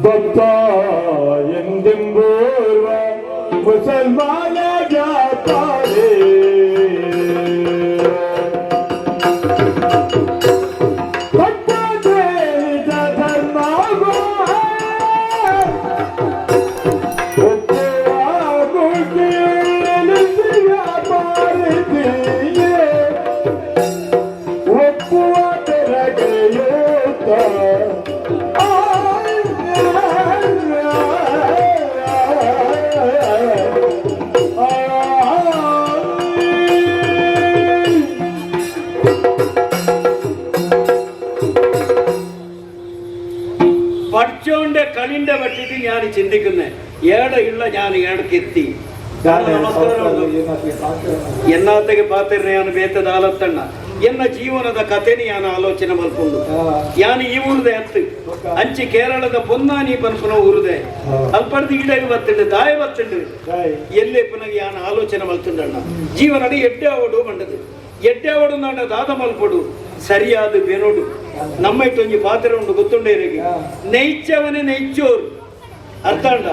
ಬಪ್ಪ ಎಂದೆಂಬೋರ್ವ ಮುಸಲ್ಮಾನ ವ್ಯಾಪಾರಿ. ಬಪ್ಪ ದೇಶ ಧರ್ಮವೋ ಒಪ್ಪುವ ಬೆರಗೆಯೂತ. പഠിച്ചോന്റെ കളിന്റെ പറ്റിയിട്ട് ഞാൻ ചിന്തിക്കുന്നേ ഏടെയുള്ള ഞാൻ ഏടക്ക് എത്തി. നമസ്കാരം. എന്നാത്തേക്ക് ಪಾತಿರ್ನ ಬೇತದ ಆಲತ್ತಣ್ಣ ಎನ್ನ ಜೀವನದ ಕಥೆನಿ ಯಾನ ಆಲೋಚನೆ ಮಲ್ಕೊಂಡು ಯಾನ್ ಈ ಊರ್ದೆ ಅತ್ತು ಅಂಚಿ ಕೇರಳದ ಪೊನ್ನಾನಿ ಪನ್ಪುನ ಊರುದೆ ಅಲ್ಪಡ್ದು ಈಡಾಗಿ ಬತ್ತುಂಡು ದಾಯ ಬತ್ತುಂಡು ಎಲ್ಲೆ ಪುನಗ ಯಾನ ಆಲೋಚನೆ ಮಲ್ತುಂಡಣ್ಣ ಜೀವನಡಿ ಎಡ್ಡೆ ಅವಡು ಬಂಡದು ಎಡ್ಡೆ ಅವಡು ನಾಡ ದಾದ ಮಲ್ಪಡು ಸರಿಯಾದ ಬೆನೋಡು. ನಮ್ಮ ಇಟ್ಟೊಂಜಿ ಪಾತ್ರೆ ಉಂಡು ಗೊತ್ತುಂಡೇರಿಗೆ ನೈಚವನೇ ನೈಚೋರು ಅರ್ಥಂಡ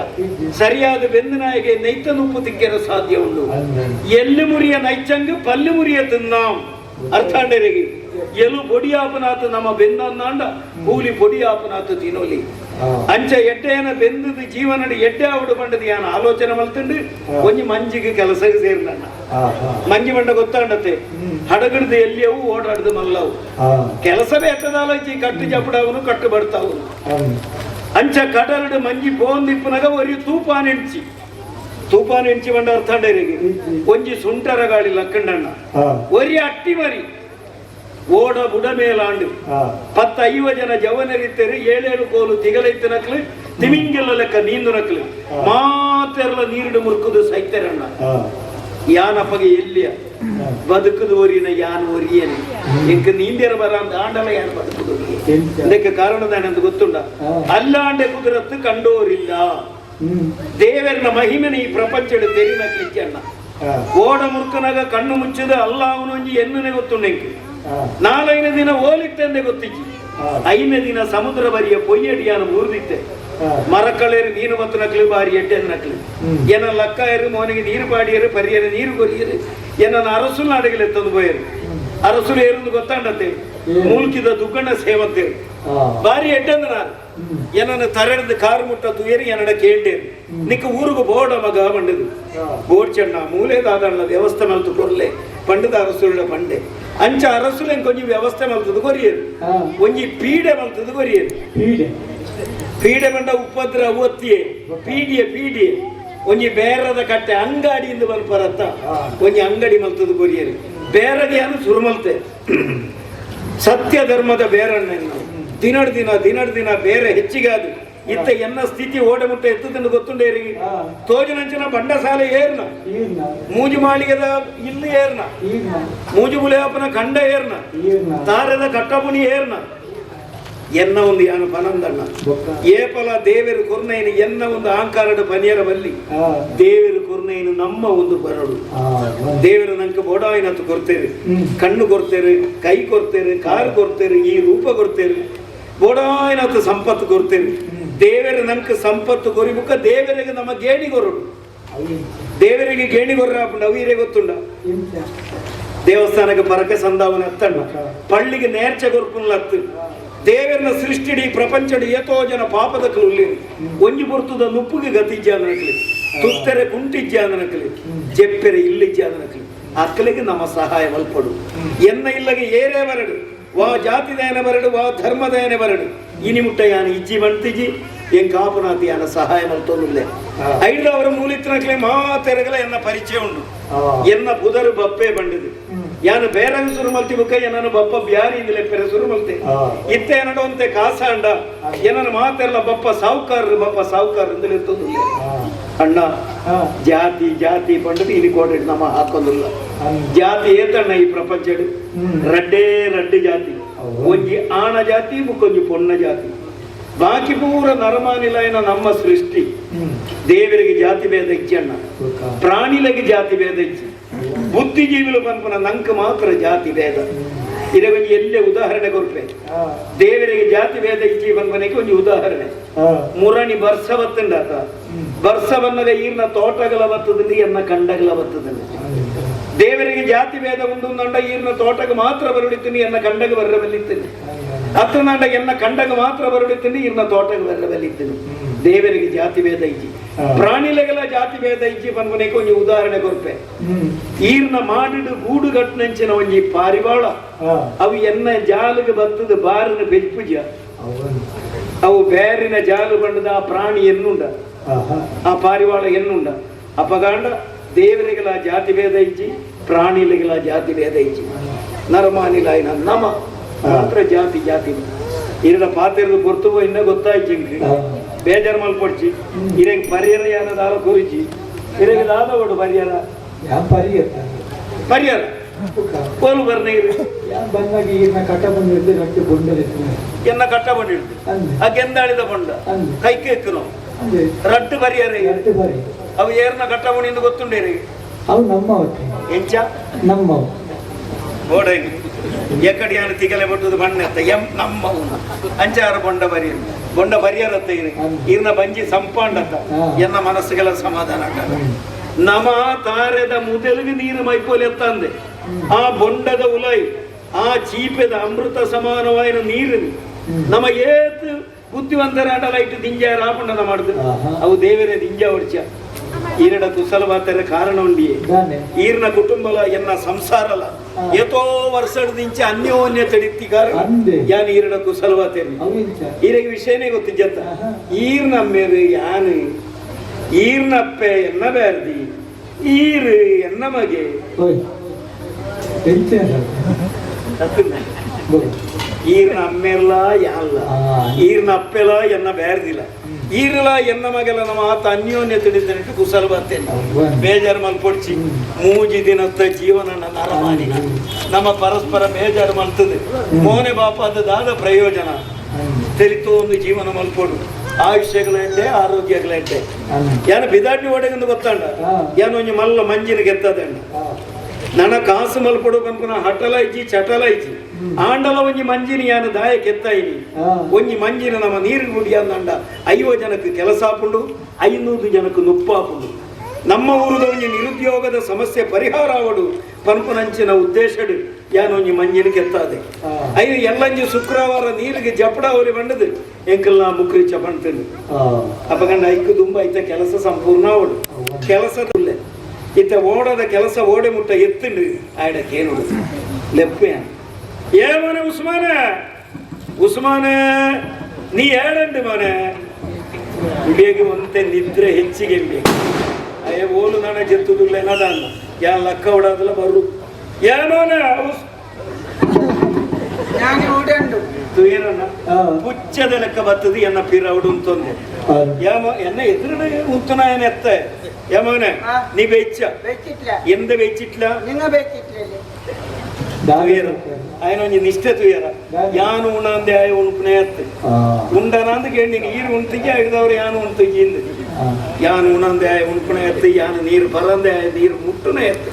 ಸರಿಯಾದ ಬೆಂದನಾಯಿಗೆ ನೈತ ನುಪ್ಪು ತಿಕ್ಕೆರ ಸಾಧ್ಯ ಉಂಡು. ಎಲ್ಲಿ ಮುರಿಯ ನೈಚಂಗ್ ಪಲ್ಲು ಮುರಿಯ ತಿನ್ನಾಂ ಅರ್ಥಾಂಡರಿಗೆ ಎಲು ಪೊಡಿಯಾಪನಾತು ನಮ್ಮ ಬೆಂದನ್ನಾಂಡ ಕೂಲಿ ಪೊಡಿಯಾಪನಾತು ತಿನ್ನೋಲಿ. ಅಂಚ ಎಡ್ಡೆಯನ ಬೆಂದದ ಜೀವನಡಿ ಎಡ್ಡೆ ಆವಡು ಬಂಡದ ಯಾನ ಆಲೋಚನೆ ಮಲ್ತುಂಡು ಒಂಜಿ ಮಂಜಿಗೆ ಕೆಲಸಕ್ಕೆ ಸೇರಿದಣ್ಣ. ಮಂಜಿ ಬಂಡ ಗೊತ್ತಾಂಡತೆ ಹಡಗಡ್ದು ಎಲ್ಲಿಯವು ಓಡಾಡ್ದು ಮಲ್ಲವು ಕೆಲಸವೇ ಎತ್ತದಾಲೋಚಿ ಕಟ್ಟು ಜಪಡವನು ಕಟ್ಟು ಬಡ್ತಾವನು. ಅಂಚ ಕಡಲಡು ಮಂಜಿ ಪೋಂದಿಪ್ಪುನಗ ಒರಿ ತೂಪಾನ್ ಎಣ್ಚಿ ತೂಪಾನ್ ಎಣ್ಚಿ ಬಂಡ ಅರ್ಥಂಡರಿಗೆ ಒಂಜಿ ಸುಂಟರ ಗಾಳಿ ಲಕ್ಕಂಡಣ್ಣ ಒರಿ ಅಟ್ಟಿ ಮರಿ ಓಡ ಬುಡ ಮೇಲಾಂಡು 10-50 ಜನ ಜವನರಿತ್ತರು ಏಳೇಳು ಕೋಲು ತಿಗಲೈತು ನಕ್ಲು ತಿಮಿಂಗೆಲ್ಲ ಲೆಕ್ಕ ನೀಂದು ನಕ್ಲು ಮಾತೆರ್ಲ ನೀರುಡು ಮುರ್ಕುದು ಸೈತರಣ್ಣ. ಯಾನಪ್ಪಗೆ ಎಲ್ಲಿಯ ಬದುಕುದು ಒರಿನ ಯಾನ್ ಒರಿಯನೆ ಎಂಕ್ ನೀಂದೇರ ಬರ ಆಂಡಲ ಯಾನ್ ಬದುಕುದು. ಇದಕ್ಕೆ ಕಾರಣದಾನೆ ಗೊತ್ತುಂಡ ಅಲ್ಲಾಂಡೆ ಕುದುರತ್ತು ಕಂಡೋರಿಲ್ಲ. ದೇವರನ ಮಹಿಮೆನ ಈ ಪ್ರಪಂಚದ ತೆರಿನ ಕ್ಲಿಚ್ಚಣ್ಣ. ಓಡ ಮುರ್ಕನಾಗ ಕಣ್ಣು ಮುಚ್ಚಿದ ಅಲ್ಲ ಅವನೊಂಜಿ ಎನ್ನನೆ ಗೊತ್ತುಂಡ ಎಂಕ್. ನಾಲೈನ ದಿನ ಓಲಿತ್ತೆಂದೆ ಗೊತ್ತಿಜ್ಜಿ. ಐನ ದಿನ ಸಮುದ್ರ ಬರಿಯ ಪೊಯ್ಯಡಿಯಾನ ಮೂರ್ದಿತ್ತೆ ಮರಕಳೇರು ಮೀನು ಮತ್ತು ನಕ್ಲು ಬಾರಿ ಎಡ್ಡೆ ನಕ್ಲು ಎನ್ನ ಲಕ್ಕಾಯರು ಮೋನಿಗೆ ನೀರು ಪಾಡಿಯರು ಪರಿಯರು ನೀರು ಕೊರಿಯರು ಎನ್ನ ಅರಸುಲ್ ನಾಡಿಗೆ ತಂದು ಪೋಯರು. ಅರಸುಲು ಏರುಂದು ಗೊತ್ತಾಂಡತೆ ಮೂಲ್ಕಿದ ದುಗ್ಗಣ್ಣ ಸೇವಂತೇರು ಬಾರಿ ಎಡ್ಡೆಂದನಾರು ಏನನ್ನ ತರೆಡ್ದು ಕಾರು ಮುಟ್ಟ ತುಯರಿ ಎನ್ನಡ ಕೇಂಡೇರು ನಿಕ್ಕ ಊರುಗು ಬೋಡ ಮಗ ಬಂಡದು ಬೋಡ್ಚಣ್ಣ ಮೂಲೇದಾದಣ್ಣ ವ್ಯವಸ್ಥೆ ಮಲ್ತು ಕೊರ್ಲೆ ಪಂಡದ ಅರಸುಳ್ಳ ಪಂಡೆ ಅಂಚ ಅರಸುಲೆಂ ಕೊಂಚ ವ್ಯವಸ್ಥೆ ಮಲ್ತದು ಕೊರಿಯರು ಒಂಜಿ ಪೀಡೆ ಮಲ್ತದು ಕೊರಿಯರು. ಪೀಡೆ ಬಂಡ ಉಪದ್ರ ಒತ್ತಿಯೆ ಪೀಡಿಯೆ ಪೀಡಿಯೆ ಒಂಜಿ ಬೇರದ ಕಟ್ಟೆ ಅಂಗಡಿಯಿಂದ ಬಲ್ಪರತ್ತ ಒಂಜಿ ಅಂಗಡಿ ಮಲ್ತದು ಕೊರಿಯರು ಬೇರಗೆ ಸುರುಮಲ್ತೆ ಸತ್ಯ ಧರ್ಮದ ಬೇರಣ್ಣ ದಿನಡ್ ದಿನ ದಿನಡ್ ದಿನ ಬೇರೆ ಹೆಚ್ಚಿಗೆ ಅದು ಇತ್ತ ಎನ್ನ ಸ್ಥಿತಿ ಓಡೆ ಮುಟ್ಟ ಎತ್ತದನ್ನು ಗೊತ್ತುಂಡೇರಿ ತೋಜನಂಚಿನ ಬಂಡಸಾಲೆ ಏರ್ನ ಮೂಜು ಮಾಳಿಗೆದ ಇಲ್ಲಿ ಏರ್ನ ಮೂಜು ಬುಲೆಯಪ್ಪನ ಕಂಡ ಏರ್ನ ತಾರದ ಕಟ್ಟಬುಣಿ ಏರ್ನ ಎನ್ನ ಒಂದು ಯಾನು ಪನಂದಣ್ಣ ಏಪಲ ದೇವರು ಕೊರ್ನೈನು ಎನ್ನ ಒಂದು ಆಂಕಾರಡು ಪನಿಯರ ಬಲ್ಲಿ ದೇವರು ಕೊರ್ನೈನು ನಮ್ಮ ಒಂದು ಬರಡು ದೇವರು ನಂಗೆ ಬೋಡಾಯಿನತ್ತು ಕೊರ್ತೇವೆ ಕಣ್ಣು ಕೊರ್ತೇವೆ ಕೈ ಕೊರ್ತೇವೆ ಕಾರು ಕೊರ್ತೇವೆ ಈ ರೂಪ ಕೊರ್ತೇವೆ ಬೋಡಾಯಿನತ್ತು ಸಂಪತ್ತು ಕೊರ್ತೇವೆ. ದೇವರು ನಂಗೆ ಸಂಪತ್ತು ಕೊರಿಬುಕ್ಕ ದೇವರಿಗೆ ನಮ್ಮ ಗೇಣಿ ಕೊರಡು ದೇವರಿಗೆ ಗೇಣಿ ಕೊರ್ರ ನವೀರೆ ಗೊತ್ತುಂಡ ದೇವಸ್ಥಾನಕ್ಕೆ ಪರಕೆ ಸಂದಾವನ ಅತ್ತಣ್ಣ ಪಳ್ಳಿಗೆ ನೇರ್ಚೆ ಕೊರ್ಪುನ್ಲತ್ತು ದೇವರನ ಸೃಷ್ಟಿಡಿ ಪ್ರಪಂಚಡಿ ಏತೋ ಜನ ಪಾಪದ ಉಳ್ಳೇರು ಒಂಜಿ ಪೊರ್ತುದ ನುಪ್ಪುಗೆ ಗತಿಜ್ಜಾದನಕ್ಲಿ ತುತ್ತೆರೆ ಕುಂಟಿಜ್ಜಾದನಕ್ಲಿ ಜೆಪ್ಪೆರೆ ಇಲ್ಲಿಜ್ಜಾದನಕ್ಲಿ ಅಕ್ಕಲಿಗೆ ನಮ್ಮ ಸಹಾಯ ಮಲ್ಪಡು. ಎನ್ನ ಇಲ್ಲಗೆ ಏರೇ ಬರಡು ವಾ ಜಾತಿದಯನ ಬರಡು ವಾ ಧರ್ಮದಯನ ಬರಡು ಇನಿ ಮುಟ್ಟ ಯಾನ ಇಜ್ಜಿ ಮಂತಿಜಿ ಎನ್ ಕಾಪುನಾತಿ ಯಾನ ಸಹಾಯ ಮಲ್ತೊಂದುಲ್ಲೆ. ಐದು ಅವರ ಮೂಲಿತ್ರಕ್ಲೆ ಮಾತೆರಗಲ ಎನ್ನ ಪರಿಚಯ ಉಂಡು ಎನ್ನ ಪುದರು ಬಪ್ಪೆ ಬಂಡಿದು ಯಾನು ಬೇರಂಗ ಸುರು ಮಲ್ತಿ ಬುಕ್ಕ ಎನ್ನನು ಬಪ್ಪ ಬ್ಯಾರಿ ಇಂದಲೆ ಪೆರೆ ಸುರು ಮಲ್ತೆ ಇತ್ತ ಏನಡ ಕಾಸಾಂಡ ಏನನ ಮಾತೆಲ್ಲ ಬಪ್ಪ ಸಾವುಕಾರರು ಬಪ್ಪ ಸಾವುಕಾರ ಇಂದಲೆ ಎತ್ತೊಂದುಲ್ಲೆ ಅಣ್ಣ. ಜಾತಿ ಜಾತಿ ಪಂಡದು ಇನಿ ಕೋಡೆ ನಮ್ಮ ಹಾಕೊಂದಿಲ್ಲ ಜಾತಿ ಏತಣ್ಣ ಈ ಪ್ರಪಂಚಡು ರಡ್ಡೇ ರಡ್ಡು ಜಾತಿ ಒಂಜಿ ಆಣ ಜಾತಿ ಬುಕ್ಕೊಂಜಿ ಪೊಣ್ಣ ಜಾತಿ ಬಾಕಿ ಪೂರ ನರಮಾನಿಲಯನ ನಮ್ಮ ಸೃಷ್ಟಿ. ದೇವರಿಗೆ ಜಾತಿ ಭೇದ ಇಚ್ಚಣ್ಣ ಪ್ರಾಣಿಲಗೆ ಜಾತಿ ಭೇದ ಇಚ್ಚಿ ಬುದ್ಧಿಜೀವಿಲು ಪನ್ಪುನ ನಂಕ್ ಮಾತ್ರ ಜಾತಿ ಭೇದ. ಇದಕ್ಕೊಂದು ಎಲ್ಲೇ ಉದಾಹರಣೆ ಕೊರ್ಪೆ. ದೇವರಿಗೆ ಜಾತಿ ಭೇದ ಇಚ್ಚಿ ಬಂದನೆಗೆ ಒಂದು ಉದಾಹರಣೆ. ಮುರಣಿ ಬರ್ಸ ಬತ್ತುಂಡಾತ, ಬರ್ಸ ಬನ್ನಗ ಈರ್ನ ತೋಟಗಳ ಬತ್ತದಲ್ಲಿ ಎನ್ನ ಕಂಡಗಳ ಬತ್ತದಲ್ಲಿ. ದೇವರಿಗೆ ಜಾತಿ ಭೇದ ಉಂಡು ಅಂಡ ಈರ್ನ ತೋಟಕ್ಕೆ ಮಾತ್ರ ಬರುಡಿತೀನಿ, ಎನ್ನ ಕಂಡಗ ಬರಬಲ್ಲಿದ್ದೀನಿ. ಅತ್ರನಾಂಡ ಎನ್ನ ಕಂಡಗ ಮಾತ್ರ ಬರುಡಿತೀನಿ, ಈರ್ನ ತೋಟಕ್ಕೆ ಬರಬಲ್ಲಿದ್ದೀನಿ. ದೇವರಿಗೆ ಜಾತಿ ಭೇದ ಇಜ್ಜಿ, ಪ್ರಾಣಿಲೆಗಳ ಜಾತಿ ಭೇದ ಇಜ್ಜಿ ಪನ್ಪನೆಗೆ ಒಂಜಿ ಉದಾಹರಣೆ ಕೊರ್ಪೆ. ಈರ್ನ ಮಾಡಿಡು ಗೂಡು ಕಟ್ಟನಂಚಿನ ಒಂಜಿ ಪಾರಿವಾಳ ಅವು ಎನ್ನ ಜಾಲಿಗೆ ಬತ್ತದ ಬಾರಿನ ಬೆಲ್ಪುಜ. ಅವು ಬೇರಿನ ಜಾಲು ಬಂಡದ ಆ ಪ್ರಾಣಿ ಎನ್ನುಂಡ, ಆ ಪಾರಿವಾಳ ಎನ್ನುಂಡ. ಅಪಗಾಂಡ ದೇವರಿಗಳ ಜಾತಿ ಭೇದ ಇಜ್ಜಿ, ಪ್ರಾಣಿಲೆಗಳ ಜಾತಿ ಭೇದ ಇಜ್ಜಿ. ನರಮಾನಿಲಾಯಿನ ನಮ ಮಾತ್ರ ಜಾತಿ ಜಾತಿ. ಇರಡ ಪಾತಿರದ ಪೊರ್ತು ಇನ್ನ ಗೊತ್ತಾಯ್ತು. ಬೇಜಾರು ಮಲ್ಪೊಡ್ಚಿ. ಇರೆಗ್ ಪರಿಯರ ಯಾನ ದಾಲ ಕುರಿಚಿ. ಇರೆಗ್ ದಾದ ಓಡು ಪರಿಯರ? ಯಾನ್ ಪರಿಯರ. ಪರಿಯರ ಕೋಲು ಬರ್ನೀರು. ಯಾನ್ ಬಂದಾಗ ಈರ್ನ ಕಟ್ಟ ಬಂದಿದ್ದು ರೊಟ್ಟಿ ಬೊಂಡಲಿತ್ತು. ಎನ್ನ ಕಟ್ಟ ಬಂಡಿಡ್ದು. ಅಂದೆ. ಆ ಗೆಂದಾಳಿದ ಬೊಂಡ. ಅಂದೆ. ಕೈಕೆ ಎಕ್ಕನು. ಅಂದೆ. ರಡ್ಡು ಪರಿಯರ. ರಡ್ಡು ಪರಿ. ಅವು ಏರ್ನ ಕಟ್ಟ ಬಂಡಿಂದು ಗೊತ್ತುಂಡೇರಿ. ಅವು ನಮ್ಮವತ್ತೆ. ಎಂಚ? ನಮ್ಮವು. ಬೋಡಗಿ ಎಕ್ಕಡಿಯಾನ ತಿಗಲೆ ಬಟ್ಟುದು ಬಣ್ಣೆತ್ತ ಎಂ ನಮ್ಮವನು ಅಂಚಾರ ಬೊಂಡ ಬರಿಯರು ಬೊಂಡ ಬರಿಯರತ್ತ ಇರು ಇರ್ನ ಬಂಜಿ ಸಂಪಾಂಡತ್ತ. ಎನ್ನ ಮನಸ್ಸುಗಳ ಸಮಾಧಾನ ಆಗ. ನಮ ತಾರೆದ ಮುದೆಲುಗು ನೀರು ಮೈಪೋಲಿ ಎತ್ತಂದೆ ಆ ಬೊಂಡದ ಉಲೈ ಆ ಚೀಪೆದ ಅಮೃತ ಸಮಾನವಾಯಿನ ನೀರು ನಮ ಏತ್ ಬುದ್ಧಿವಂತರ ಲೈಟ್ ದಿಂಜ ರಾಪಣ್ಣದ ಮಾಡುದು. ಅವು ದೇವರೇ ದಿಂಜ ಒಡ್ಚ. ಈರಡ ಕುಸಲ ಮಾತರ ಕಾರಣ ಉಂಡಿಯೇ. ದಾನೆ? ಈರ್ನ ಕುಟುಂಬಲ ಎನ್ನ ಸಂಸಾರಲ ಏತೋ ವರ್ಷದಿಂಚ ಅನ್ಯೋನ್ಯ ತಡಿತಿ ಕಾರಣ. ಅಂದೆ. ಯಾನ್ ಈರಡ ಕುಸಲವಾತೇನೆ. ಅವು ಎಂಚ? ಈರೆಗೆ ವಿಷಯನೇ ಗೊತ್ತಿಜ್ಜತ್ತ. ಈರ್ನ ಅಮ್ಮೇರು ಯಾನು, ಈರ್ನಪ್ಪೆ ಎನ್ನ ಬೇರ್ದಿ, ಈರು ಎನ್ನ ಮಗೆ. ಓಯ್, ಎಂಚ? ತತ್ತಿನ. ಈರ್ನ ಅಮ್ಮೆಲ್ಲ ಯಾಲ್ಲ, ಈರ್ನ ಅಪ್ಪೆಲ ಎನ್ನ ಬೇರ್ದಿಲ್ಲ, ಈರ್ಲ ಎನ್ನ ಮಗಲ. ನಮ್ಮ ಆತ ಅನ್ಯೋನ್ಯ ತಿಳಿದನಿಟ್ಟು ಕುಸಲ ಬರ್ತೇನೆ. ಬೇಜಾರು ಮಲ್ಪೊಡ್ಚಿ. ಮೂಜಿ ದಿನದ ಜೀವನ ನರಮಾನಿ. ನಮ್ಮ ಪರಸ್ಪರ ಬೇಜಾರು ಮಲ್ತದೆ ಮೋನೆ ಬಾಪಾದ ದಾದ ಪ್ರಯೋಜನ? ತಿಳಿತು ಒಂದು ಜೀವನ ಮಲ್ಪೊಡು. ಆಯುಷ್ಯಗಳೆಂಟೆ, ಆರೋಗ್ಯಗಳೆಂಟೆ. ಯಾನು ಬಿದಾಟಿ ಒಡೆಗಂದು ಗೊತ್ತಂಡ. ಯಾನು ಒಂಜಿ ಮಲ್ಲ ಮಂಜಿನ ಗೆತ್ತದಂಡ. ನನ್ನ ಕಾಸು ಮಲ್ಪೊಡು ಪನ್ಪುನ ಹಟಲ ಇಜ್ಜಿ, ಚಟಲ ಇಜ್ಜಿ. ಆಂಡಲ ಒಂಜಿ ಮಂಜಿನ ಯಾನು ದಾಯ ಕೆತ್ತಾಯಿನಿ. ಒಂಜಿ ಮಂಜಿನ ನಮ್ಮ ನೀರು ಗುಡಿಯಂದಂಡ 50 ಜನಕ್ಕೆ ಕೆಲಸ ಆಪುಂಡು, 500 ಜನಕ್ಕೆ ನುಪ್ಪಾಪುಂಡು. ನಮ್ಮ ಊರುದ ಒಂಜಿ ನಿರುದ್ಯೋಗದ ಸಮಸ್ಯೆ ಪರಿಹಾರ ಆವಡು ಪನ್ಪುನಂಚಿನ ಉದ್ದೇಶಡು ಯಾನು ಒಂಜಿ ಮಂಜಿನ ಕೆತ್ತಾದೆ. ಐದು ಎಲ್ಲಂಜಿ ಶುಕ್ರವಾರ ನೀರಿಗೆ ಜಪಡ ಅವರಿ ಬಂಡದು ಎಂಕಲ್ನ ಮುಕ್ರಿ ಚಪಣ್ತೇನೆ. ಅಪಗಂಡ ಐಕು ದುಂಬ ಐತ ಕೆಲಸ ಸಂಪೂರ್ಣ ಅವಡು. ಕೆಲಸದಲ್ಲೇ ಇತ್ತ ಓಡದ ಕೆಲಸ ಓಡೆ ಮುಟ್ಟ ಎತ್ತುಂಡು. ಆಯ್ಡಕ್ಕೇನು ಲೆಪ್ಪು ಏ ಮೋನೆ ಉಸ್ಮಾನೆ, ಉಸ್ಮಾನೆ, ನೀ ಏಡಂಡು ಮೋನೆ. ಉಡಿಯಗೆ ಒಂತೆ ನಿದ್ರೆ ಹೆಚ್ಚಿಗೆ ಬೇಕು. ಅಯ್ಯ, ಓಲು ನಾಣ ಜೆತ್ತುದುಲ್ಲ ಏನದ ಅನ್ನ ಯಾನ್ ಲಕ್ಕ ಓಡಾದಲ್ಲ ಬರು ಏನೋನೆ. ನಾನು ಉಂಡು. ತುಯರನ್ನ ಪುಚ್ಚದ ಲೆಕ್ಕ ಬತ್ತದು ಎನ್ನ ಪಿರ ಅವಡು ಅಂತಂದೆ. ಯಾಮ ಎನ್ನ ಎದುರುಡೆ ಉಂತುನಾಯನ ಎತ್ತ ಯಮೋನೆ. ನೀ ಬೆಚ್ಚ. വെച്ചിട്ടില്ല. ಎಂದ ಬೆಚ್ಚಿಟ್ಲ? നിങ്ങ വെച്ചിട്ടില്ലല്ലേ? ತುಯರ ಆಯನ ಒಂಜಿ ನಿಷ್ಠೆ ತುಯರ. ಯಾನು ಉಣಂದೆ ಆಯ ಉಣ್ಪುನೇ ಅತ್ತೆ. ಉಂಡನಾಂದು ಕೇಳಿ ನೀರು ಉಣ್ತಿಗೆ ಹಿಡಿದವ್ರು ಯಾನು ಉಣ್ತಿಗೆ. ಯಾನು ಉಣಂದೆ ಆಯ ಉಣ್ಪುಣೆ ಎತ್ತು, ಯಾನು ನೀರು ಬರಂದೆ ಆಯ ನೀರು ಮುಟ್ಟುನೆ ಎತ್ತು.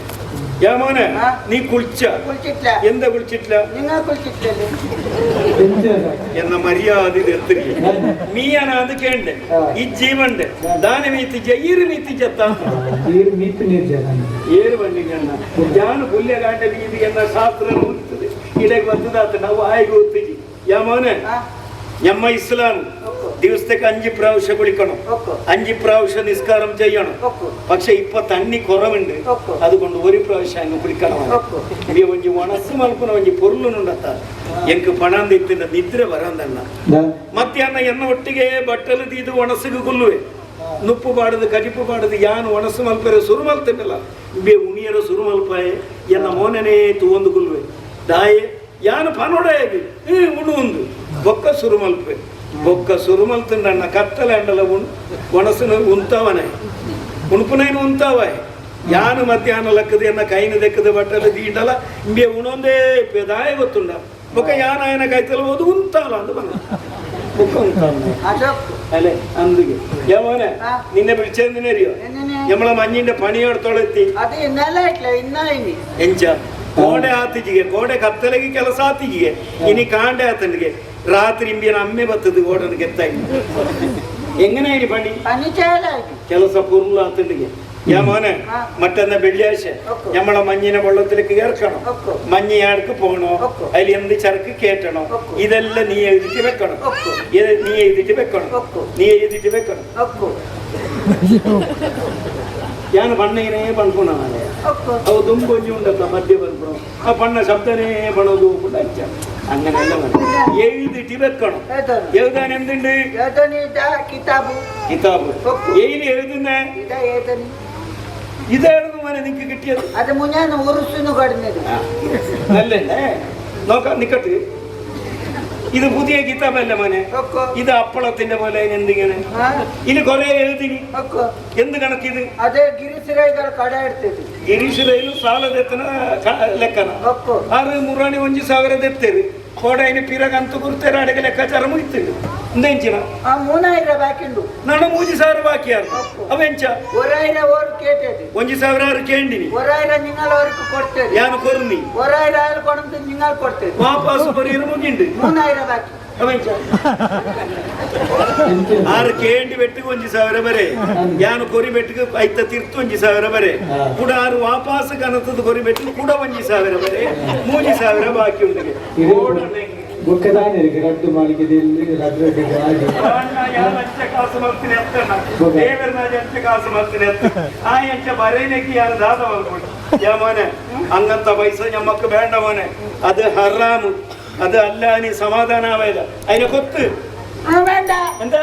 ಯಾಮೋನೆ. ನೀ ಕುಳ್ಚ? കുളിച്ചിട്ടില്ല. ಎಂದ ಕುಳಿಚಿಟ್ಲ? നിങ്ങ കുളിച്ചിട്ടില്ലല്ലേ? ಎನ್ನ ಮರ್ಯಾದೆ ಎತ್ತರಿಗೆ ಮೀಯನ ಅಂದು ಕೇಂಡೆ. ಈ ಜೀವಂಡೆ ದಾನೆ ಮೀತಿಜ ಈರು ಮೀತಿಜತ್ತ. ನೀರು ಮೀತು ನೀರು ಜನ. ಏರು ಬಂಡಿಗಣ್ಣ ಯಾನು ಪುಲ್ಯ ಗಾಂಡ ಬೀದಿ ಎನ್ನ ಶಾಸ್ತ್ರ ಓದ್ತದೆ. ಇಡಕ್ಕೆ ಬರ್ತದಾತ ನಾವು ಆಯ್ಗೆ ಓದ್ತೀವಿ. ಯಾಮೋನೆ. ഞമ്മ ഇസ്ലാം ദിവസത്തേക്ക് 5 പ്രാവശ്യം കുളിക്കണം. ഒക്കോ. 5 പ്രാവശ്യം നിസ്കാരം ചെയ്യണം. ഒക്കോ. പക്ഷെ ഇപ്പൊ തണ്ണി കുറവുണ്ട്. ഒക്കോ. അതുകൊണ്ട് ഒരു പ്രാവശ്യം അങ്ങ് കുളിക്കണം. ഒക്കോ. ഇനി ಒಂಜಿ ಒಣಸು ಮಲ್ಪುನ ಒಂಜಿ ಪೊರ್ಲುನುಂಡತ್ತ. ಎಂಕ್ ಪಣ ಇತ್ತಿನ ನಿದ್ರೆ ಬರಂದಣ್ಣ. ಮಧ್ಯಾಹ್ನ ಎನ್ನ ಒಟ್ಟಿಗೆ ಬಟ್ಟಲು ತೀದು ಒಣಸಿಗೆ ಕುಲ್ಲುವೆ. ನುಪ್ಪು ಬಾಡದು, ಕಜಿಪು ಬಾಡದು ಯಾನು ಒಣಸು ಮಲ್ಪೆರೆ ಸುರು ಮಲ್ತಿನ್ನಲ್ಲ, ಬೇ ಉಣಿಯರ ಸುರು ಮಲ್ಪಾಯೆ. ಎನ್ನ ಮೋನನೇ ತೂವೊಂದು ಕುಲ್ಲುವೆ. ದಾಯೆ ಯಾನು ಪನೋಡಾಯಗಿ ಉಣು ಒಂದು ಬೊಕ್ಕ ಸುರು ಮಲ್ಪೆ. ಬೊಕ್ಕ ಸುರು ಮಲ್ತುಂಡಣ್ಣ ಕತ್ತಲೆ ಅಂಡಲ ಉಣ್ ಒಣಸುನ ಉಂತವನೆ ಉಣುಪುನೈನು ಉಂತಾವ. ಯಾನು ಮಧ್ಯಾಹ್ನ ಲಕ್ಕದ ಎನ್ನ ಕೈನ ದೆಕ್ಕದ ಬಟ್ಟಲು ದೀಂಡಲ ಇಂಬೆ ಉಣೊಂದೇ ದಾಯ ಗೊತ್ತುಂಡ. ಬೊಕ್ಕ ಯಾನ ಆಯನ ಕೈತಲ ಹೋದು ಉಂತಾಲ ಅಂದು ಬಂದ ಬೊಕ್ಕ ಉಂತಾಲ. അതൊക്കെ. അല്ലെ അന്തിಗೆ യമോനെ. നിന്നെ വിളിച്ചെന്തിനറിയോ? എന്തിന്? നമ്മളെ മഞ്ഞിന്റെ പണിയെടുത്തോളെത്തി. അത് ഇന്നലെ ആയിട്ടില്ല, ഇന്നായിനി. ಎಂಚ? ಕೋಡೆ ಆತಿಜಿಗೆ ಕೋಡೆ ಕತ್ತಲೆಗೆ ಕೆಲಸ ಆತಿಜಿಗೆ ಇನಿ ಕಾಂಡೆ ಆತನಿಗೆ ರಾತ್ರಿ ಇಂಬಿಯನ ಅಮ್ಮೆ ಬತ್ತದು ಓಡನ ಗೆತ್ತಾಯಿ എങ്ങനെ പണി പണി ചേലായി ಕೆಲಸ ಪೂರ್ಣ ಆತನಿಗೆ ಯಾ മോനെ മറ്റന്ന വെള്ളിയാഴ്ച നമ്മളെ മഞ്ഞിനെ വെള്ളത്തിലേക്ക് കേർക്കണം, മഞ്ഞയാൾക്ക് പോണോ, അതിൽ എന്ത് ചരക്ക് കേറ്റണോ, ഇതെല്ലാം നീ എഴുതിട്ട് വെക്കണം. ഇത് നീ എഴുതിട്ട് വെക്കണം, നീ എഴുതിട്ട് വെക്കണം. ഞാൻ പണ്ണിങ്ങനെ പൺപുണാണ് ಅವು ದುಂಬೊಂಜಿ ಉಂಡತ್ತ ಮಧ್ಯ ಬಂದ್ಬಿಡು ಆ ಪಣ್ಣ ಶಬ್ದನೇ ಪಣೋದು ಅಚ್ಚ അങ്ങനെയല്ല എഴുതിട്ട് വെക്കണം. എഴുതാൻ എന്തുണ്ട്? കിതാബ്. കിതാബ് എയിൽ എഴുതുന്നേ? ഇതായിരുന്നു മോനെ നിനക്ക് കിട്ടിയത്. അത് മുന്നാണ് ഉറുസിന് കടന്നത്. നല്ലേ നോക്കാം നിക്കട്ട്. ഇത് പുതിയ കിതാബല്ല മോനെ, ഇത് അപ്പളത്തിന്റെ പോലെ എന്തിങ്ങനെ ഇനി കൊറേ എഴുതി. എന്ത് കണക്കിത്? അത് ഗിരീഷ് കട എടുത്തത്. ഗിരീഷ് ರೈಲು ಸಾಲದೆತ್ತನ ಲೆಕ್ಕನ ಆರು ಮುರಾಣಿ ಒಂಜಿ ಸಾವಿರದ ಎತ್ತೇರು ಕೋಡ ಐನ ಪಿರಗ ಅಂತ ಗುರ್ತೇರ ಅಡಗೆ ಲೆಕ್ಕಾಚಾರ ಮುಗಿತು. ಎಂಚಿನ 3000 ಬಾಕಿ ಉಂಡು. ನಾನು 3000 ಬಾಕಿ ಆರು ಅವೆಂಚ 1000 ಓರು ಕೇಟದು 1000 ಆರು ಕೇಂಡಿನಿ 1000 നിങ്ങൾ അവർക്ക് കൊടുത്തത്. ഞാൻ കൊറുന്നി 1000 ആൾ കൊടുത്ത് നിങ്ങൾ കൊടുത്തത്. വാപ്പാസ് പൊറിയറ് മുಗಿണ്ട് 3000 ബാക്കി. ಅವೆಂಚ ಆರು ಕೇಂಡಿ ಬೆಟ್ಟಿಗೆ 1000 ಬರೆ ಯಾನು ಕೊರಿ ಬೆಟ್ಟಿಗೆ ಐತ ತಿರ್ತು 1000 ಬರೆ ಕೂಡ ಆರು ವಾಪಾಸ್ ಕನತದ ಕೊರಿ ಬೆಟ್ಟಿಗೆ ಕೂಡ 1000 ಬರೆ 3000 ಬಾಕಿ ಉಂಟು. ಬೊಕ್ಕದಾನೆ ರಡ್ಡು ಮಾಳಿಗೆದಲ್ಲಿ ರಡ್ಡು ಕಾಸು ಮಾಡ್ತೀನಿ ಅತ್ತಣ್ಣ ದೇವರ ಎಂಚ ಕಾಸು ಮಾಡ್ತೀನಿ ಅತ್ತ ಆ ಎಂಚ ಬರೇನೆಗೆ ಯಾರು ದಾದ ಮಾಡ್ಕೊಂಡು ಯಾ മോനെ അങ്ങനത്തെ പൈസ ഞമ്മക്ക് വേണ്ട മോനെ, അത് ഹറാമ്, അത് അല്ല നീ സമാധാനാവേല അതിനെ കൊത്ത് വേണ്ട. എന്താ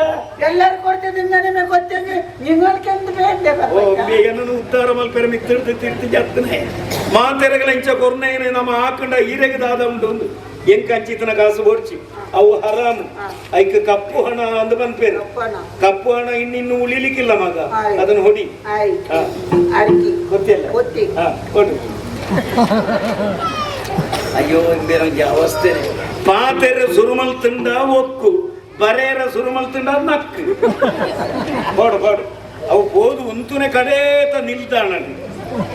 എല്ലാവരും കൊടുത്തത് ഇങ്ങനെ കൊത്തെങ്കിൽ നിങ്ങൾക്ക് എന്ത് വേണ്ടേ? ಓ എന്നൊന്ന് ಉದ್ದಾರ ಮಲ್ಪೆರ ಮಿತ್ತಿಡ್ದು ತಿರ್ತಿ ಜತ್ತನೆ ಮಾತೆರಗಳ ಇಂಚ ಕೊರ್ನೇನೆ ನಮ್ಮ ಹಾಕೊಂಡ ಈರೆಗೆ ದಾದ ಉಂಟು ಒಂದು ಎಂಕ ಅಂಚಿತನ ಕಾಸು ಬೋಡ್ಚಿ ಅವು ಹರಾಮು ಐಕ್ ಕಪ್ಪು ಹಣ ಅಂದ್ ಬಂದ್ಪೇರು. ಕಪ್ಪು ಹಣ ಇನ್ನಿನ್ನು ಉಳಿಲಿಕ್ಕಿಲ್ಲ ಮಗ, ಅದನ್ನು ಹೊಡಿ. ಗೊತ್ತಿಲ್ಲ ಕೊಡು. ಅಯ್ಯೋ ಇಂಬೇರೊಂಜಿ ಅವಸ್ಥೆ. ಪಾತೆರ ಸುರುಮಲ್ ತಿಂಡ ಒಕ್ಕು ಬರೇರ ಸುರುಮಲ್ ತಿಂಡ ನಕ್ಕು ಬೋಡು ಬೋಡು ಅವು ಪೋದು ಉಂತುನೆ ಕಡೇತ ನಿಲ್ದಾಣ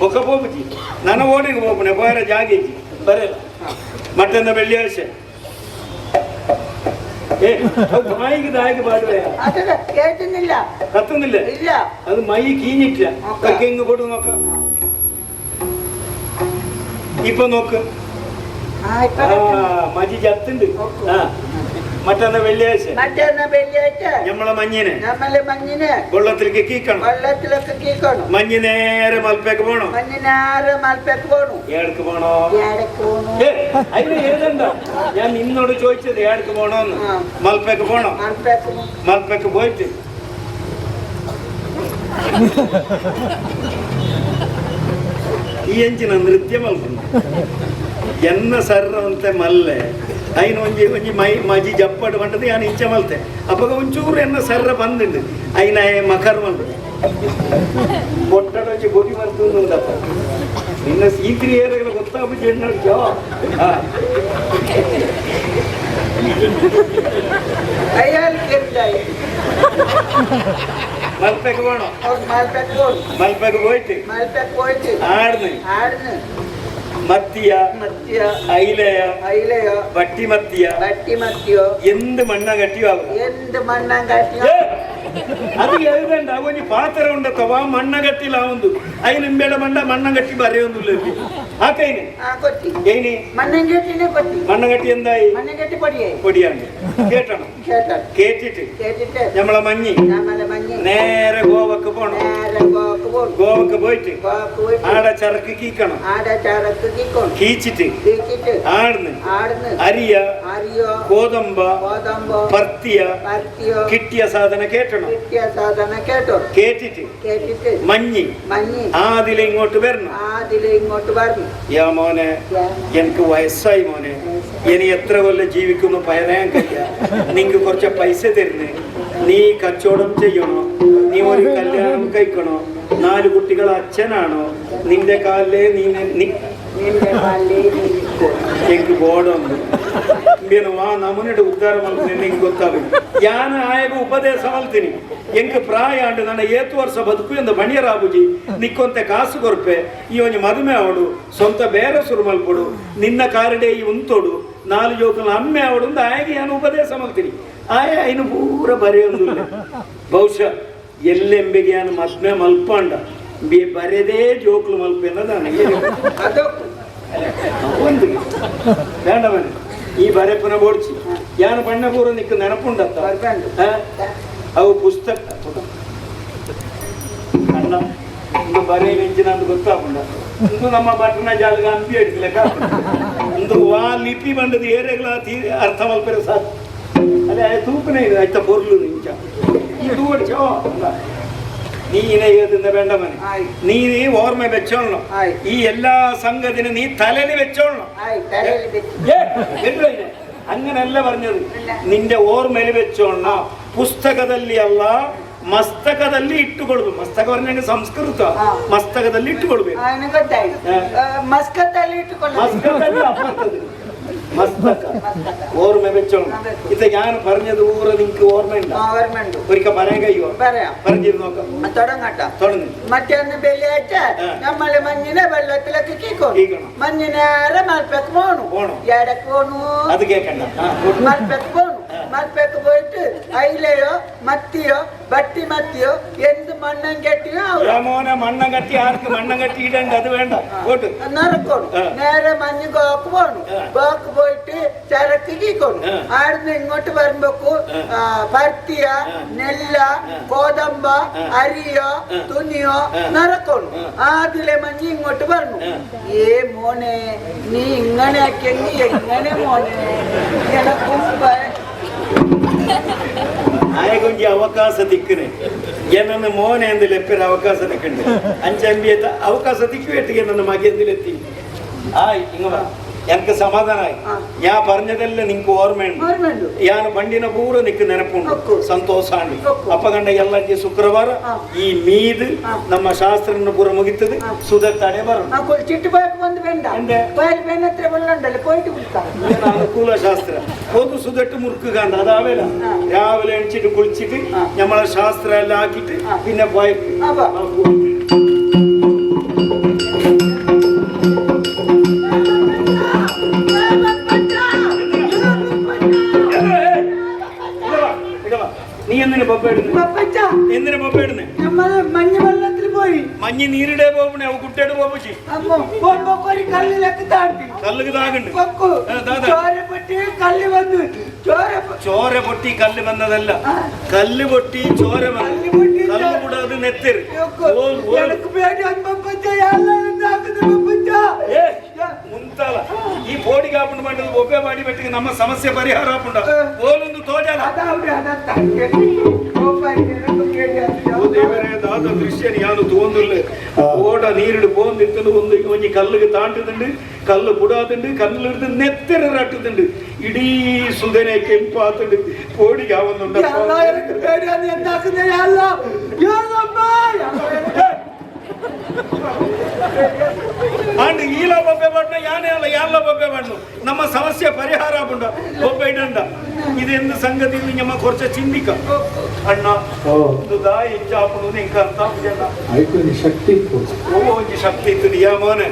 ಒಕ್ಕ ಪೋಪುಜಿ ನನ್ನ ಓಡಿಗೆ ಪೋಪುನೆ ಪೋಯರ ಜಾಗೇಜಿ ಬರೇಲ ಮಟ್ಟಂದ ಬೆಳ್ಳಿಯಾಶೆ ಏ ಮೈಗೆ ದಾಯಿಗೆ ಬಾಡುವೆ കേട്ടുന്നില്ല കത്തുന്നില്ല ഇല്ല അത് my കീഞ്ഞിട്ടില്ല. ഇങ്ങ് കൊടു നോക്ക ഇപ്പൊ നോക്ക് മജി ചത്തുണ്ട്. മറ്റന്ന വെള്ളിയാഴ്ച മറ്റന്ന വെള്ളിയാഴ്ച നമ്മളെ മഞ്ഞിനെ നമ്മളെ മഞ്ഞിനെ വെള്ളത്തിലേക്ക് കീക്കണം വെള്ളത്തിലൊക്കെ കീക്കണം. മഞ്ഞ് നേരെ മൽപ്പേക്ക് പോണോ? മഞ്ഞ് നേരെ മൽപ്പേക്ക് പോണു. ഏടക്ക് പോണോ? ഏടക്ക് പോണു. അതിന് ഏതണ്ട ഞാൻ നിന്നോട് ചോദിച്ചത് ഏടക്ക് പോണോന്ന്. മൽപ്പേക്ക് പോണോ? മൽപ്പേക്ക് മൽപ്പേക്ക് പോയിട്ട് ಈ ಎಂಚಿನ ನೃತ್ಯ ಮಲ್ಪುಂಡು ಎನ್ನ ಸರ್ರಂತೆ ಮಲ್ಲೆ ಐನ ಒಂಜಿ ಒಂಜಿ ಮೈ ಮಜಿ ಜಪ್ಪಡು ಪಂಡದು ಯಾನ್ ಇಂಚ ಮಲ್ತೆ ಅಪಗ ಒಂಚೂರು ಎನ್ನ ಸರ್ರ ಬಂದುಂಡು ಐನ ಮಕರ್ ಮಲ್ಪುಂಡು పొట్టడ ಒಂಜಿ ಬೊಡಿ ಮಲ್ತುಂದಪ್ಪ ನಿನ್ನ ಸೀತ್ರಿ ಏರಗಳ ಗೊತ್ತಾಪುಜಿ ಎನ್ನಡ್ಚೋ. അയാൾക്ക് മൽപ്പേക്ക് പോണോ? മൽപ്പേക്ക് പോണു. മൽപ്പേക്ക് പോയിട്ട് മൽപ്പേക്ക് പോയിട്ട് ആടുന്ന് ആടുന്ന് മത്തിയ മത്തിയ അയിലയ അയിലയോ വട്ടിമത്തിയ വട്ടിമത്തിയോ എന്ത് മണ്ണ കട്ടിയോ എന്ത് മണ്ണ കട്ടിയോ അത് എഴുതണ്ട. അവന് പാത്രം ഉണ്ടത്തവാ മണ്ണ കട്ടിലാവുന്നു അതിന് ഇമ്പയുടെ മണ്ട മണ്ണം കട്ടി പറയൊന്നുമില്ല. ആക്കൈന് മണ്ണൻകെട്ടിനെ കൊത്തി മണ്ണൻകെട്ടി എന്തായി? മണ്ണൻകെട്ടി പൊടിയായി. പൊടിയാണ്. കേട്ടണം? കേട്ടിട്ട് കേട്ടിട്ട് നമ്മളെ മഞ്ഞി നേരെ ഗോവക്ക് പോണം. നേരെ ഗോവക്ക് പോണം. ഗോവക്ക് പോയിട്ട് ആടെ ചരക്ക് കീക്കണം. ആടെ ചരക്ക് കീക്കണം. കീച്ചിട്ട് കീച്ചിട്ട് ആടുന്ന് ആടുന്ന് അരിയ അരിയോ ഗോതമ്പ ഗോതമ്പോ പർത്തിയ പർത്തിയോ കിട്ടിയ സാധനം കേട്ടണം. കിട്ടിയ സാധനം കേട്ടോ. കേട്ടിട്ട് കേട്ടിട്ട് മഞ്ഞി മഞ്ഞി ആദിലെ ഇങ്ങോട്ട് വരണം. ആദിലെ ഇങ്ങോട്ട് വരണം. യാ മോനെ, എനിക്ക് വയസ്സായി മോനെ, ഇനി എത്ര കൊല്ലം ജീവിക്കുന്നു പറയാൻ കഴിയാ. നിങ്ങക്ക് കുറച്ച് പൈസ തരുന്നേ, നീ കച്ചവടം ചെയ്യണോ, നീ ഒരു കല്യാണം കഴിക്കണോ, 4 കുട്ടികൾ അച്ഛനാണോ, നിന്റെ കാലിലേ നീ എനിക്ക് ബോർഡുണ്ട് വാ ನಮೂನೆ ಉದ್ಧಾರ ಮಾಡ್ತೀನಿ ನಿಂಗೆ ಗೊತ್ತಾಗ. ಯಾನ ಆಯಗ ಉಪದೇಶ ಮಲ್ತೀನಿ ಎಂಕ್ ಪ್ರಾಯ ಅಂಡು ನನ್ನ ಏತು ವರ್ಷ ಬದುಕು ಎಂದು ಬಣಿಯರಾಬುಜಿ ನಿಕ್ಕೊಂತೆ ಕಾಸು ಕೊರ್ಪೆ ಈ ಒಂಜಿ ಮದುಮೆ ಅವಡು ಸ್ವಂತ ಬೇರೆ ಸುರು ಮಲ್ಪೊಡು ನಿನ್ನ ಕಾರಿಡೆ ಈ ಉಂತೋಡು ನಾಲು ಜೋಕುಲ ಅಮ್ಮೆ ಅವಡು ಅಂದು ಆಯಗೆ ಯಾನು ಉಪದೇಶ ಮಲ್ತೀನಿ ಆಯ ಐನು ಪೂರ ಬರೆಯೊಂದು ಬಹುಶಃ ಎಲ್ಲೆಂಬಿಗೆ ಯಾನು ಮದ್ಮೆ ಮಲ್ಪಂಡ ಬರೆದೇ ಜೋಕ್ಲು ಮಲ್ಪೆ ಅನ್ನೋದಾನ ಅದು ಒಂದು ಬೇಡ ಮನೆ ಈ ಬರೆಪುನ ಬೋಡ್ಚಿ ಯಾನು ಬಣ್ಣ ಪೂರ ನಿಕ್ಕು ನೆನಪುಂಡತ್ತ ಬರ್ಬಂಡು. ಆ? ಅವು ಪುಸ್ತಕ ಅಣ್ಣ ಇಂದು ಬರೆ ಮೆಂಚಿನ ಅಂತ ಗೊತ್ತಾಪುಂಡ ಇಂದು ನಮ್ಮ ಬಟ್ಟನ ಜಾಲಗ ಅಂಬಿ ಹಿಡಿದ್ಲೆಕ್ಕ ಇಂದು ವಾ ಲಿಪಿ ಬಂಡದ ಏರೆಗಳ ಅರ್ಥ ಮಲ್ಪೆರೆ ಸಾಕು ಅದೇ ತೂಕನೇ ಇದೆ ಆಯ್ತಾ ಪೊರ್ಲು ನಿಂಚ ಈ ತೂವಡ್ಚೋ ನೀನೇ ಏದಿಂದ ಬೇಡ ಮನೆ ಆಯ್. ನೀನೇ ಓರ್ಮೆ ಬೆಚ್ಚೋಣ ಆಯ್. ಈ ಎಲ್ಲಾ ಸಂಗತಿನ ನೀ ತಲೆಲಿ വെച്ചോളണം ಆಯ್ತು ತಲೆಯಲ್ಲಿ ಬೆಚ್ಚ ഏ, കേട്ടോ ഇതിനെ? അങ്ങനല്ല പറഞ്ഞത് അല്ല. നിന്റെ ഓർമ്മയിൽ വെച്ചോളണം ಪುಸ್ತಕದಲ್ಲಿ ಅಲ್ಲ ಮಸ್ತಕದಲ್ಲಿ ಇಟ್ಟುಕೊಳ್ಬೇಕು. ಮಸ್ತಕ പറഞ്ഞ ಸಂಸ್ಕೃತ. ಆ. ಮಸ್ತಕದಲ್ಲಿ ಇಟ್ಟುಕೊಳ್ಬೇಕು. ನನಗೆ ಗೊತ್ತಾಯ್ತು. ಹಾ. ಮಸ್ಕತ್ತಲ್ಲಿ ಇಟ್ಟುಕೊಳ್ಳ ಮಸ್ತಕದಲ್ಲಿ ಅಪ್ಪರ್ತದೆ. ಮಸ್ತಕ ಮಸ್ತಕ. ഓർമ്മ വെച്ചോളണം. അതെ. ഇത് ഞാൻ പറഞ്ഞത് ഊര നിങ്ങക്ക് ഓർമ്മയുണ്ടോ? ഓർമ്മയുണ്ട്. ഒരിക്കൽ പറയാൻ കഴിയുമോ? പറയാം. പറഞ്ഞിരുന്നു നോക്കാം. തുടങ്ങട്ടോ. തുടങ്ങി. മറ്റൊന്ന് വെള്ളിയാഴ്ച ആ. നമ്മള് മഞ്ഞിനെ വെള്ളത്തിലൊക്കെ കീക്കോണു. കീക്കണം. മഞ്ഞിനേറെ മൽപ്പക്ക് പോണു. പോണം. എടക്ക് പോണു? അത് കേക്കണ്ട. ആ, മൽപ്പക്ക് പോണു. ആ. മൽപ്പക്ക് പോയിട്ട് അയിലയോ മത്തിയോ വട്ടി മത്തിയോ എന്ത് മണ്ണും കെട്ടിയോ അവിടെ മോനെ മണ്ണം കട്ടി ആർക്ക് മണ്ണം കട്ടി ഇടണ്ട, അത് വേണ്ട. പോട്ട്. നിറക്കോണു. ആ. നേരെ മഞ്ഞ് ഗോക്ക് പോണു. ആ. ഗോക്ക് പോയിട്ട് ചരക്ക് കീക്കോണു. ആ. ആടുന്ന് ഇങ്ങോട്ട് വരുമ്പോക്കു ആ. പരുത്തിയ ആ. നെല്ല ആ. ഗോതമ്പ ആ. അരിയോ ആ. തുണിയോ ആ. നിറക്കോണു. ആ. ആദ്യലെ മഞ്ഞ് ഇങ്ങോട്ട് പറഞ്ഞു. ആ. ഏ മോനെ, നീ ഇങ്ങനെ ആക്കിയെങ്കി എങ്ങനെ മോനെ എനക്കും ആയകൊഞ്ചി അവകാശ തിക്കിന് എന്നൊന്ന് മോനെ എന്തിൽ എപ്പര അവകാശ തിക്കുണ്ട് അഞ്ചമ്പി അവകാശ തിക്ക് വെട്ടി എന്നൊന്ന് മകെന്തിലെത്തി. ആയി ഇങ്ങ വാ. എനിക്ക് സമാധാനമായി. ആ. ഞാൻ പറഞ്ഞതെല്ലാം നിങ്ങക്ക് ഓർമ്മയുണ്ട്. ഓർമ്മയുണ്ട്. ഞാൻ ಬಂಡಿನ ಪೂರ ನಿಕ್ ನೆನಪುಂಡು. ಒಕ್ಕು. ಸಂತೋಷ. ಒಕ್ಕು. ಅಪ್ಪ ಗಂಡ ಎಲ್ಲ ಶುಕ್ರವಾರ ಆ. ಈ ಮೀದು ಆ. ನಮ್ಮ ಶಾಸ್ತ್ರನ ಪೂರ ಮುಗಿತದೆ. ಆ. ಸುಧರ್ ತಡೆ ಬರೋಣ. ആ കുളിച്ചിട്ട് പോയപ്പോ വന്ന് വേണ്ട. എന്ത്? പോയാൽ വേനത്ര വെള്ളം ഉണ്ടല്ലോ, പോയിട്ട് കുളിക്കാം. ಅನುಕೂಲ ಶಾಸ್ತ್ರ ಹೋದು ಸುದಟ್ಟು ಮುರ್ಕುಗಾಂಡ ಅದಾವೇಲ. ആ. രാവിലെ എണിച്ചിട്ട് കുളിച്ചിട്ട് ആ. നമ്മളെ ശാസ്ത്രം എല്ലാം ആക്കിയിട്ട് ആ. പിന്നെ പോയ അപ്പൊ. നീ എന്തിനു പപ്പ ഇടുന്നു? പപ്പച്ച. എന്തിനു പപ്പ ഇടുന്നേ? നമ്മള് മഞ്ഞ് വെള്ളത്തിൽ പോയി. മഞ്ഞ് നീരിടെ പോകണേ, അവ കുട്ടിയുടെ പോപ്പച്ചി. അമ്മോ പോകുമ്പോ ഒരു കല്ലിലൊക്കെ താഴ്ത്തി. കല്ലുക്ക് താകുണ്ട്. പൊക്കു. ആ, ദാ, ദാ. ചോര പൊട്ടി കല്ല് വന്ന് ചോര ചോര പൊട്ടി കല്ല് വന്നതല്ല. ആ. കല്ല് പൊട്ടി ചോര വന്നു. കല്ല് പൊട്ടി കല്ല് ചോര- കൂടാതെ നെത്തര്. പൊക്കു. ഓൽ, ഓൽ. എനക്ക് പേടിയാണ് പപ്പച്ച. എല്ലാം എന്താക്കുന്നു പപ്പച്ച? ಏ, ಮುಂತಾಲ ಈ ಪೋಡಿ ಕಾಪುಂಡು ಮಾಡಿದ ಒಬ್ಬೆ ಮಾಡಿ ಬೆಟ್ಟಿಗೆ ನಮ್ಮ ಸಮಸ್ಯೆ ಪರಿಹಾರ ಆಪುಂಡ. ಆ. ಓಲೊಂದು ತೋಜಾಲ. അതാ അവിടെ അതാ തട്ടി. കോപ്പായി എനക്ക് പേടിയാണ്. ಓ ದೇವರೇ, ದಾದ ದೃಶ್ಯ ಯಾನು ತೋಂದುಲ್ಲೆ. ಓಡ ನೀರಿಡು ಪೋಂದಿತ್ತಂದು ಒಂದು ಒಂಜಿ ಕಲ್ಲಿಗೆ ತಾಂಟುದುಂಡು, ಕಲ್ಲು ಪುಡಾದುಂಡು, ಕಲ್ಲು ಹಿಡಿದು ನೆತ್ತೆರ ರಟ್ಟುದುಂಡು, ಇಡೀ ಸುದನೆ ಕೆಂಪಾತುಂಡು, ಪೋಡಿಗೆ ಆವೊಂದುಂಡು. എല്ലാം എനക്ക് പേടിയാണ്. എന്താക്കുന്ന? എല്ലാം ഏതമ്മ ಆಂಡ್ ಈಲ ಬೊಬ್ಬೆ ಬಣ್ಣ ಯಾನೇ ಅಲ್ಲ ಯಾನ್ಲ ಬೊಬ್ಬೆ ಬಣ್ಣು ನಮ್ಮ ಸಮಸ್ಯೆ ಪರಿಹಾರ ಆಪುಂಡ ಬೊಬ್ಬೆ ಇಡಂಡ. ಇದೆಂದು ಸಂಗತಿ ನಮ್ಮ ಕೊರ್ಚ ಚಿಂದಿಕ ಅಣ್ಣ. ಓ. ಇದು ದಾಯಿ ಇಂಚಾಪುಂಡು ನಿಂಕ ಅರ್ಥ ಆಪುಜಣ್ಣ. ಐಕೊಂಜಿ ಶಕ್ತಿ ಇಪ್ಪು. ಓ ಒಂಜಿ ಶಕ್ತಿ ಇತ್ತು ಯಾ ಮೋನೆ,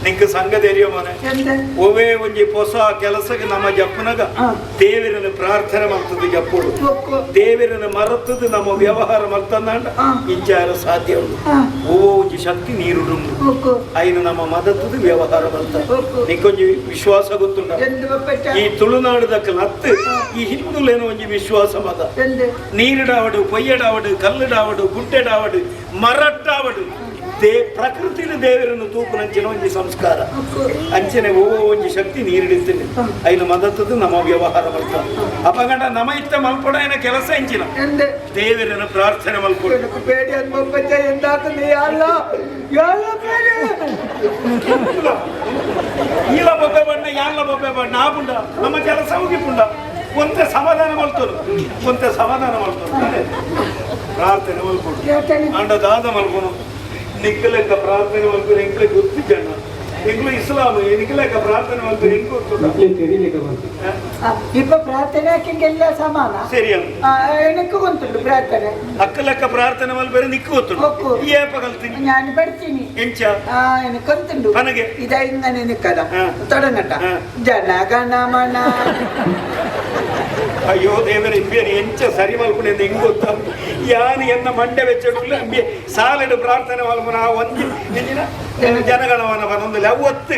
ನಿಂಕ್ ಸಂಗತಿ ಎರಿಯೋ ಮೋನೆ. എന്ത്? ಒವೇ ಒಂಜಿ ಹೊಸ ಕೆಲಸಕ್ಕೆ ನಮ್ಮ ಜಪ್ಪುನಗ ಆ. ದೇವರನ್ನು ಪ್ರಾರ್ಥನೆ ಮಾಡ್ತದೆ ಜಪ್ಪುಡು. ಒಕ್ಕು. ದೇವರನ್ನು ಮರೆತದ್ದು ನಮ್ಮ ವ್ಯವಹಾರ ಮಲ್ತಂದಾಂಡ ಆ. ಇಂಚಾರ ಸಾಧ್ಯ ಉಂಡು. ಆ. ಓ ಒಂಜಿ ಶಕ್ತಿ ನೀರುಡುಂಡು. ಒಕ್ಕು. ಐನು ನಮ್ಮ ಮದತ್ತದು ವ್ಯವಹಾರ ಮಲ್ತ. ಒಕ್ಕು. ನಿಕ್ಕೊಂಜಿ ವಿಶ್ವಾಸ ಗೊತ್ತುಂಡ? എന്ത് പപ്പച്ച? ಈ ತುಳುನಾಡುದಕ್ಕ ಲತ್ತು ಈ ಹಿಂದುಲೇನ ಒಂಜಿ ವಿಶ್ವಾಸ ಮದ. എന്ത്? ನೀರಿಡಾವಡು, ಪೊಯ್ಯಡಾವಡು, ಕಲ್ಲುಡಾವಡು, ಗುಡ್ಡೆಡಾವಡು, ಮರಟ್ಟಾವಡು, they ಪ್ರಕೃತಿನ ದೇವರನ್ನು ತೂಕುನಂಚಿನ ಒಂಜಿ ಸಂಸ್ಕಾರ. ಒಕ್ಕು. ಅಂಚನೆ ಓ ಒಂಜಿ ಶಕ್ತಿ ನೀರಿಡಿస్తుంది. ಐನು ಮದತ್ತದು ನಮ್ಮ ವ್ಯವಹಾರ ಮಲ್ತ. ಅಪಗಂಡ ನಮ ಇತ್ತ ಮಲ್ಪಡಾಯನ ಕೆಲಸ ಎಂಚಿನ? എന്ത്? ದೇವರನ್ನು ಪ್ರಾರ್ಥನೆ ಮಲ್ಪಡು. എനക്ക് പേടിയാണ് പപ്പച്ച. എന്താക്കുന്ന? അല്ല അല്ല പേടി. ಈಲ ಬೊಬ್ಬೆ ಬಣ್ಣ ಯಾನ್ಲ ಬೊಬ್ಬೆ ಬಣ್ಣ ಆಪುಂಡ ನಮ್ಮ ಕೆಲಸ ಹೋಗಿಪುಂಡ. ಒಂತೆ ಸಮಾಧಾನ ಮಲ್ತರು, ಒಂತೆ ಸಮಾಧಾನ ಮಲ್ತರು, ಪ್ರಾರ್ಥನೆ ಮಲ್ಪಡು. കേട്ടണി. ಅಂಡ ದಾದ ಮಲ್ಪನು ನಿಕ್ಕಲೆಕ್ಕ ಪ್ರಾರ್ಥನೆ ಮಲ್ಪನು ಎಂಕ್ಲೆ ಗೊತ್ತಿಜ್ಜಣ್ಣ. ಎಂಗ್ಲು ಇಸ್ಲಾಂ ಎನಿಕಲೆಕ್ಕ ಪ್ರಾರ್ಥನೆ ಮಲ್ಪೆರೆ ಎಂಕ್ ಗೊತ್ತುಂಡ. ಇಪ್ಪ ಪ್ರಾರ್ಥನೆ ಹಾಕಿಂಗೆಲ್ಲ ಸಮಾನ. ಸರಿಯ. ಎನಕ್ಕೆ ಗೊತ್ತುಂಟು ಪ್ರಾರ್ಥನೆ. ಅಕ್ಕಲೆಕ್ಕ ಪ್ರಾರ್ಥನೆ ಮಲ್ಪೆರೆ ನಿಕ್ಕು ಗೊತ್ತುಂಡು. ಒಕ್ಕು. ಏಪ ಕಲ್ತೀನಿ? ഞാൻ പഠിച്ചിനി. ಎಂಚ? എനക്കൊത്തുണ്ട്. പനಗೆ. ഇതാ ഇങ്ങനെ നിക്കതാ തുടങ്ങട്ട. ജനഗണമന. ಅಯ್ಯೋ ದೇವರೇ, ಇಂಬೇರು ಎಂಚ ಸರಿ ಮಲ್ಪುನೆ ಹೆಂಗ್ ಗೊತ್ತ? ಯಾನು ಎನ್ನ ಮಂಡೆ ಬೆಚ್ಚಡುಲ್ಲ ಇಂಬೆ ಸಾಲೆಡು ಪ್ರಾರ್ಥನೆ ಮಲ್ಪುನ ಆ ಒಂಜಿ ಎಂಜಿನ ಜನಗಣವನ ಬರೊಂದಿಲ್ಲ ಅವು ಒತ್ತು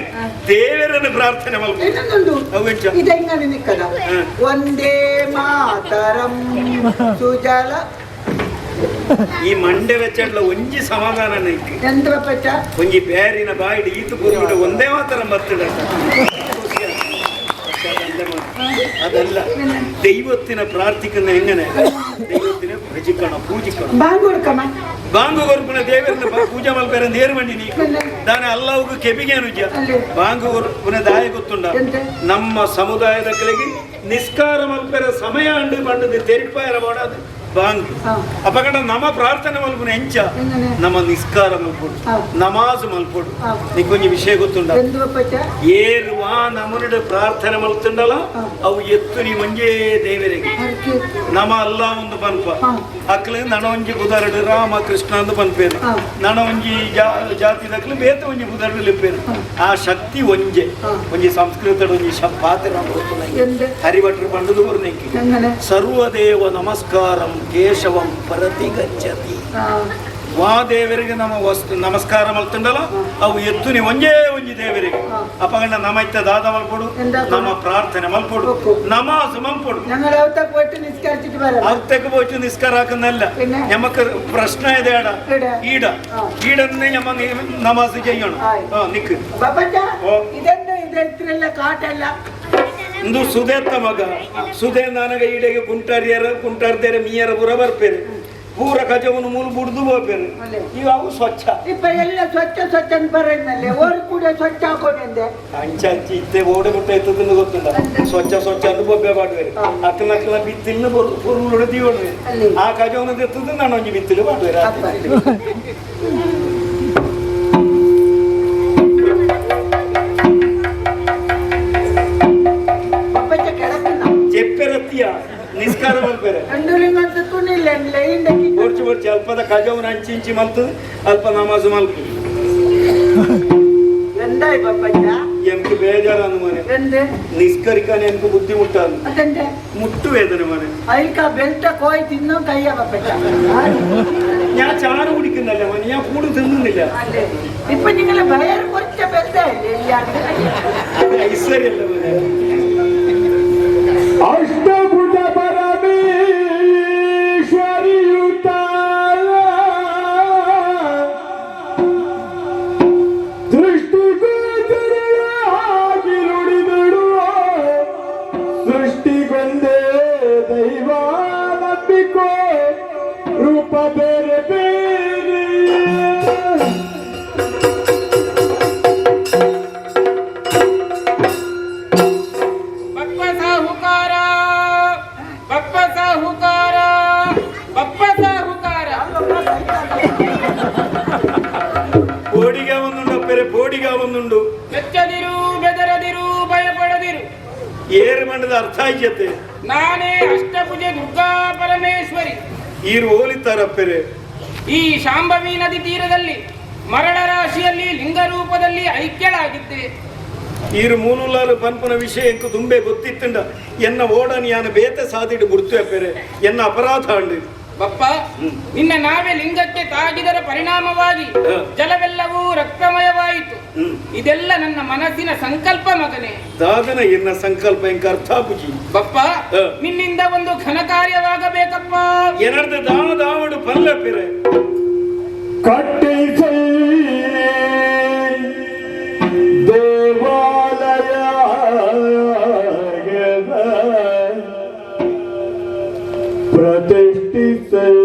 ದೇವರನ್ನು ಪ್ರಾರ್ಥನೆ ಮಲ್ಪು. ಇನ್ನೊಂದುಂಡು. ಅವು ಎಂಚ? ಇದ ಇങ്ങനെ ನಿಕ್ಕದ. ಒಂದೇ ಮಾತರಂ ಸುಜಲ. ಈ ಮಂಡೆ ವೆಚ್ಚಡ್ಲ ಒಂಜಿ ಸಮಾಧಾನ ನೈಕ್. ಎಂತ ಪಚ್ಚ? ಒಂಜಿ ಬೇರಿನ ಬಾಯಿಡ್ ಈತು ಪೂರ್ವಿಡ ಒಂದೇ ಮಾತ್ರ ಮತ್ತಿಡ. അതല്ല, ദൈവത്തിനെ പ്രാർത്ഥിക്കുന്ന എങ്ങനെ? ദൈവത്തിനെ ഭജിക്കണം, പൂജിക്കണം. ബാങ്ക് കൊടുക്കമ്മ. ബാങ്ക് കൊടുക്കുന്ന ದೇವರನ್ನ ಪೂಜೆ ಮಲ್ಪೆರೆ ನೇರು ಮಂಡಿ ನೀ ದಾನೆ ಅಲ್ಲವಗೂ ಕೆಬಿಗೇನು. ಅಲ್ಲೇ. ಬಾಂಗ್ ಕೊರ್ಪುನ ದಾಯ ಗೊತ್ತುಂಡ? ಎಂತ? ನಮ್ಮ ಸಮುದಾಯದ ಕಲೆಗೆ ನಿಸ್ಕಾರ ಮಲ್ಪೆರೆ ಸಮಯ ಅಂಡು ಬಂಡದು ತೆರಿಪಾಯರ ಮಾಡೋದು ಬಾಂಗ್. ಅಪಗಡ ನಮ್ಮ ಪ್ರಾರ್ಥನೆ ಮಲ್ಪುನ ಎಂಚ? ಎಂಗನೆ? ನಮ್ಮ ನಿಸ್ಕಾರ ಮಲ್ಪೊಡು, ನಮಾಜ್ ಮಲ್ಪೊಡು. ನಿಕ್ಕೊಂಜಿ ವಿಷಯ ಗೊತ್ತುಂಡ? എന്ത് പച്ച? ಏರುವ ನಮನುಡು ಪ್ರಾರ್ಥನೆ ಮಲ್ತುಂಡಲ ಅವು ಎತ್ತು ನೀ ಒಂಜೇ ದೇವರಿಗೆ. ആർക്ക്? ನಮ ಅಲ್ಲ ಒಂದು ಪನ್ಪ. ಅಕ್ಲು ನಣ ಒಂಜಿ ಬುದರಡು ರಾಮ ಕೃಷ್ಣ ಅಂದು ಪನ್ಪೇರು. ನಣ ಒಂಜಿ ಜಾತಿ ದಕ್ಲು ಬೇತೆ ಒಂಜಿ ಬುದರಡು ಲಿಪ್ಪೇರು. ಆ ಶಕ್ತಿ ಒಂಜೆ. ಒಂಜಿ ಸಂಸ್ಕೃತಡ್ ಒಂಜಿ ಪಾತ್ರ എന്ത്? ಹರಿಭಟ್ರು ಪಂಡುದು ಬರ್ನೆಂಕಿ. എങ്ങനെ? ಸರ್ವದೇವ ನಮಸ್ಕಾರಂ ಕೇಶವಂ ಪ್ರತಿ ಗಚ್ಚತಿ. ವಾ ದೇವರಿಗೆ ನಮ್ಮ ವಸ್ತು ನಮಸ್ಕಾರ ಮಲ್ತುಂಡಲ ಅವು ಎತ್ತುನಿ ಒಂಜೇ ಒಂಜಿ ದೇವರಿಗೆ. ಅಪಗಂಡ ನಮ್ಮ ಇತ್ತ ದಾದ ಮಲ್ಪೊಡು? ಎಂದ? ನಮ್ಮ ಪ್ರಾರ್ಥನೆ ಮಲ್ಪೊಡು. ಒಕ್ಕು. ನಮಾಜ್ ಮಲ್ಪೊಡು. ഞങ്ങൾ അവിടെ പോയിട്ട് നിസ്കരിച്ചിട്ട് വരാം. ಅವತ್ತಕ್ಕೆ പോയിട്ട് നിസ്കാരാക്കുന്നല്ല. പിന്നെ? ഞമ്മക്ക് പ്രശ്ന ഇതേട. ഈട. ഈട. ഈടന്നെ ഞമ്മ നമാസ് ചെയ്യണം. ആയി. ആ നിക്ക്. പപ്പച്ച. ഓ. ഇതെന്താ ഇത് ഇത്രല്ല കാട്ടല്ല? ಇಂದು ಸುದೇತ್ತ ಮಗ ಸುದೇ ನನಗ ಈಡೆಗೆ ಕುಂಟಾರ್ಯರ ಕುಂಟಾರ್ದೇರೆ ಮೀಯರ ಪೂರ ಬರ್ಪೇರು, ಪೂರ ಕಜವನ್ನು ಮೂಲು ಬುಡ್ದು ಹೋಗ್ಪೇರು. ಅಲ್ಲೇ. ಇವ ಅವು ಸ್ವಚ್ಛ. ഇപ്പൊ എല്ലാം സ്വച്ഛ സ്വച്ഛ എന്ന് പറയുന്നല്ലേ, ഒരു കൂടെ സ്വച്ഛ ആക്കോണെന്തേ? ಅಂಚ ಅಂಚ ಇತ್ತೆ ಓಡೆ ಮುಟ್ಟ ಎತ್ತದನ್ನು ಗೊತ್ತುಂಡ. ಸ್ವಚ್ಛ ಸ್ವಚ್ಛ ಅಂದು ಬೊಬ್ಬೆ ಪಾಡುವೆರು. ಅಕ್ಕನ ಅಕ್ಕನ ಬಿತ್ತಿಲ್ನ ಪೊರುಳುಡೆ ದೀವಣು. ಅಲ್ಲೇ. ಆ ಕಜವನ್ನು ಎತ್ತದ ನಾನು ಒಂಜಿ ಬಿತ್ತಿಲು ಪಾಡುವೆರು. ಅಪ್ಪ. പപ്പച്ച കിടക്കുന്ന. ಚೆಪ್ಪೆರತ್ತಿಯ ನಿಸ್ಕಾರ ಮಲ್ಪೆರೆ. രണ്ടുലിങ്ങനത്തെ തുണിയില്ലേ ഇതിന്റെ? പൊടിച്ച് പൊടിച്ച് അല്പದ കജವನ್ನು ಅಂಚಿ ಇಂಚಿ ಮಲ್ತದ ಅಲ್ಪ ನಮಾಜ್ ಮಲ್ಪು. എന്തായി പപ്പച്ച? എനിക്ക് ಬೇಜಾರಾನು മോനെ. എന്ത്? നിസ്കരിക്കാൻ എനിക്ക് ബുദ്ധിമുട്ടാണ്. അതെന്തേ? മുട്ടുവേദന മോനെ. അതിൽക്ക് ആ ബെൽറ്റ കോയി തിന്നോ കയ്യാ പപ്പച്ച. ഞാൻ ചാറ് കുടിക്കുന്നില്ല മോനെ, ഞാൻ കൂട് തിന്നുന്നില്ല. അല്ലേ, ഇപ്പൊ നിങ്ങളെ വയറ് കുറച്ച ബെൽറ്റല്ലേ? അത് ഐശ്വര്യല്ല മോനെ. ಅಷ್ಟಭುಜ ಪರಮೇಶ್ವರಿಯುತ ದೃಷ್ಟಿಗೋಚರಳಾಗಿ ನುಡಿದಳು, ಸೃಷ್ಟಿಗೊಂದೇ ದೈವ ನಂಬಿಕೋ, ರೂಪ ಬೇರೆ ಬೇರೆ. ಬಪ್ಪ ಸಾಹುಕಾರ, ಬಪ್ಪ ಸಾಹುಕಾರ, ಬಪ್ಪ ಸಾಹುಕಾರ. ಪೋಡಿಗ ಒಂದುಂಡು ಅಪ್ಪರೆ, ಪೋಡಿಗ ಒಂದುಂಡು. ಮೆಚ್ಚದಿರು, ಬೆದರದಿರು, ಭಯಪಡದಿರು. ಏರು ಮಂಡದ ಅರ್ಥ ಆಯ್ಯತೆ. ನಾನೇ ಅಷ್ಟಭುಜ ದುರ್ಗಾ ಪರಮೇಶ್ವರಿ. ಈರು ಹೋಲಿತಾರಪ್ಪರೆ. ಈ ಶಾಂಭವಿ ನದಿ ತೀರದಲ್ಲಿ ಮರಳ ರಾಶಿಯಲ್ಲಿ ಲಿಂಗ ರೂಪದಲ್ಲಿ ಐಕ್ಯಳಾಗಿದ್ದೆ. ಈರು ಮೂಲುಲ್ಲಾರು ಪನ್ಪುನ ವಿಷಯ ಎಂಕು ತುಂಬೆ ಗೊತ್ತಿತ್ತುಂಡ ಎನ್ನ ಓಡನ್ ಯಾನ ಬೇತೆ ಸಾದಿಡು ಬುಡ್ತು ಅಪ್ಪರೆ, ಎನ್ನ ಅಪರಾಧ ಅಂಡು. ಬಪ್ಪ, ನಿನ್ನ ನಾವೇ ಲಿಂಗಕ್ಕೆ ತಾಗಿದರ ಪರಿಣಾಮವಾಗಿ ಜಲವೆಲ್ಲವೂ ರಕ್ತಮಯವಾಯಿತು. ಇದೆಲ್ಲ ನನ್ನ ಮನಸ್ಸಿನ ಸಂಕಲ್ಪ ಮಗನೇ. ದಾದನ ಎನ್ನ ಸಂಕಲ್ಪ ಎಂಕ ಅರ್ಥ ಪುಜಿ. ಬಪ್ಪ, ನಿನ್ನಿಂದ ಒಂದು ಘನ ಕಾರ್ಯವಾಗಬೇಕಪ್ಪ. ಏನರ್ಧ ದಾವಡು ಪಲ್ಲಪ್ಪಿರೆ. ಕಟ್ಟಿಸೈ ದೇವಾಲಯ, ಪ್ರತಿಷ್ಠಿಸೈ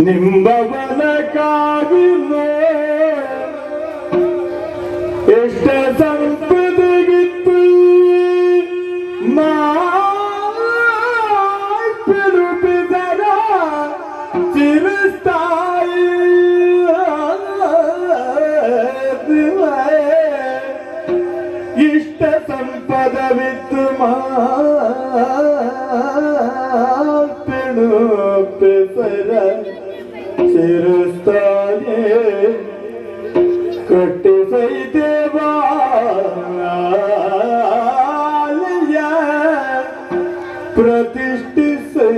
ನಿಂಬವನ ಕಾವಿನ ಎಷ್ಟ ಸಂಪದಗಿತ್ತು ಮಾಪಿರುಪಿದರ ಚಿರಸ್ಥಾಯಿ. ಮಾಲ್ಪೆಣು ಪೆಸರ ಚಿರಸ್ಥಾನೆ ಕಟ್ಟಿಸೈ ದೇವಾಲಯ ಪ್ರತಿಷ್ಠಿಸೈ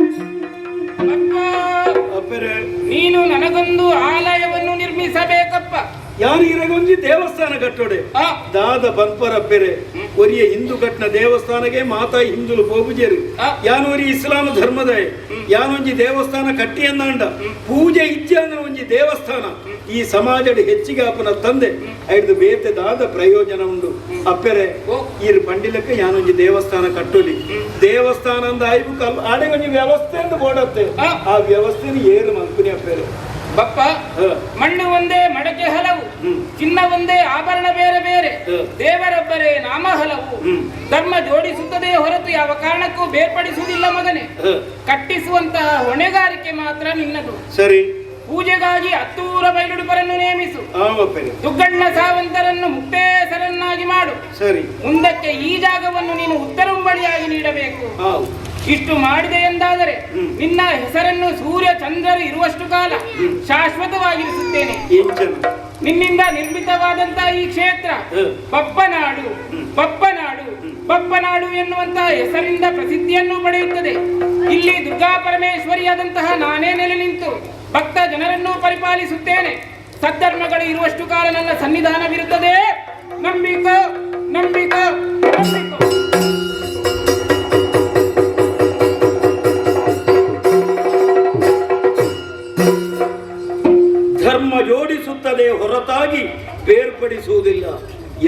ಅಪ್ಪ, ಅಪ್ಪರೆ ನೀನು ನನಗೊಂದು ಆಲಯವನ್ನು ನಿರ್ಮಿಸಬೇಕಪ್ಪ. ಯಾರು ಇರಗೊಂಜಿ ದೇವಸ್ಥಾನ ಕಟ್ಟೋಡೆ ಆ, ದಾದ ಬನ್ಪರ ಪೆರೆ ಒರಿಯ ಹಿಂದೂ ಕಟ್ನ ದೇವಸ್ಥಾನಗೆ ಮಾತಾ ಹಿಂದುಲು ಪೋಪುಜೇರು ಆ. ಯಾನೊರಿ ಇಸ್ಲಾಂ ಧರ್ಮದ ಯಾನೊಂಜಿ ದೇವಸ್ಥಾನ ಕಟ್ಟಿ ಅಂದಾಂಡ ಪೂಜೆ ಇಜ್ಜಾನ ಒಂಜಿ ದೇವಸ್ಥಾನ ಈ ಸಮಾಜದ ಹೆಚ್ಚಿಗೆ ಆಪನ ತಂದೆ ಐದು ಬೇತೆ ದಾದ ಪ್ರಯೋಜನ ಉಂಡು ಅಪ್ಪೆರೆ ಓ. ಈರು ಪಂಡಿಲಕ್ಕೆ ಯಾನೊಂಜಿ ದೇವಸ್ಥಾನ ಕಟ್ಟೋಲಿ ದೇವಸ್ಥಾನ ಅಂದ ಆಯ್ಬು ಕಲ್ ಆಡೆ ಒಂಜಿ ವ್ಯವಸ್ಥೆ ಅಂತ ಬೋಡತ್ತೆ ಆ. ಆ ವ್ಯವಸ್ಥೆನ ಏರು ಮಲ್ಪುನಿ ಅಪ್ಪೆರೆ ಬಪ್ಪ, ಹ. ಮಣ್ಣು ಒಂದೇ ಮಡಕೆ ಹಲವು, ಹ್ಮ್. ಚಿನ್ನ ಒಂದೇ ಆಭರಣ ಬೇರೆ ಬೇರೆ, ಹ. ದೇವರೊಬ್ಬರೇ ನಾಮ ಹಲವು. ಹ್ಮ್. ಧರ್ಮ ಜೋಡಿಸುತ್ತದೆ ಹೊರತು ಯಾವ ಕಾರಣಕ್ಕೂ ಬೇರ್ಪಡಿಸುವುದಿಲ್ಲ ಮಗನೇ. ಹ. ಕಟ್ಟಿಸುವಂತಹ ಹೊಣೆಗಾರಿಕೆ ಮಾತ್ರ ನಿನ್ನದು. ಸರಿ. ಪೂಜೆಗಾಗಿ ಹತ್ತೂರ ಬೈಲುಡುಪರನ್ನು ನೇಮಿಸು. ಆವಪ್ಪೆರೆ. ದುಗ್ಗಣ್ಣ ಸಾವಂತರನ್ನು ಮುಕ್ತೇಸರನ್ನಾಗಿ ಮಾಡು. ಸರಿ. ಮುಂದಕ್ಕೆ ಈ ಜಾಗವನ್ನು ನೀನು ಉತ್ತರುಂಬಳಿಯಾಗಿ ನೀಡಬೇಕು. ಆವು. ಇಷ್ಟು ಮಾಡಿದೆ ಎಂದಾದರೆ ಹ್ಮ್. ನಿನ್ನ ಹೆಸರನ್ನು ಸೂರ್ಯ ಚಂದ್ರರು ಇರುವಷ್ಟು ಕಾಲ ಶಾಶ್ವತವಾಗಿರಿಸುತ್ತೇನೆ. ಎಂಚನ? ನಿನ್ನಿಂದ ನಿರ್ಮಿತವಾದಂತಹ ಈ ಕ್ಷೇತ್ರ ಹ್ಮ್. ಬಪ್ಪನಾಡು, ಬಪ್ಪನಾಡು, ಬಪ್ಪನಾಡು ಎನ್ನುವಂತಹ ಹೆಸರಿಂದ ಪ್ರಸಿದ್ಧಿಯನ್ನು ಪಡೆಯುತ್ತದೆ. ಇಲ್ಲಿ ದುರ್ಗಾ ಪರಮೇಶ್ವರಿಯಾದಂತಹ ನಾನೇ ನೆಲೆ ನಿಂತು ಭಕ್ತ ಜನರನ್ನು ಪರಿಪಾಲಿಸುತ್ತೇನೆ. ಸದ್ಧರ್ಮಗಳು ಇರುವಷ್ಟು ಕಾಲ ನನ್ನ ಸನ್ನಿಧಾನವಿರುತ್ತದೆ. ನಂಬಿಕೋ, ನಂಬಿಕೋ, ನಂಬಿಕೋ. ಧರ್ಮ ಜೋಡಿಸುತ್ತದೆ ಹೊರತಾಗಿ ಬೇರ್ಪಡಿಸುವುದಿಲ್ಲ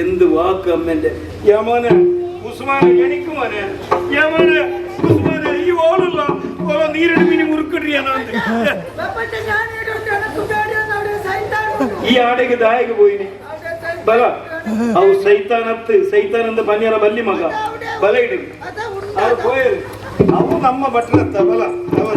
ಎಂದು ವಾಕಮ್ಮೆಂದೆ. ಯಮನ ಉಸ್ಮಾನ ಎಣಿಕು ಮನೆ ಯಮನ ಉಸ್ಮಾನ ಈ ಓಲಲ್ಲ ಓಲ ನೀರಿನ ಮೀನಿ ಮುರುಕಡ್ರಿ ಅನ್ನ. ಬಪ್ಪಣ್ಣ, ನಾನು ಇಡೋದು ಅನಕು ಬೇಡ ನೋಡಿ ಸೈತಾನ. ಈ ಆಡೆಗೆ ದಾಯಿಗೆ ಹೋಯಿನಿ ಬಲ ಅವು ಸೈತಾನತ್ ಸೈತಾನಂದ ಬನ್ಯರ ಬಲ್ಲಿ ಮಗ ಬಲ ಇಡಿ ಅವು ಪೋಯರು ಅವು ನಮ್ಮ ಬಟ್ಲತ್ತ ಬಲ ಅವ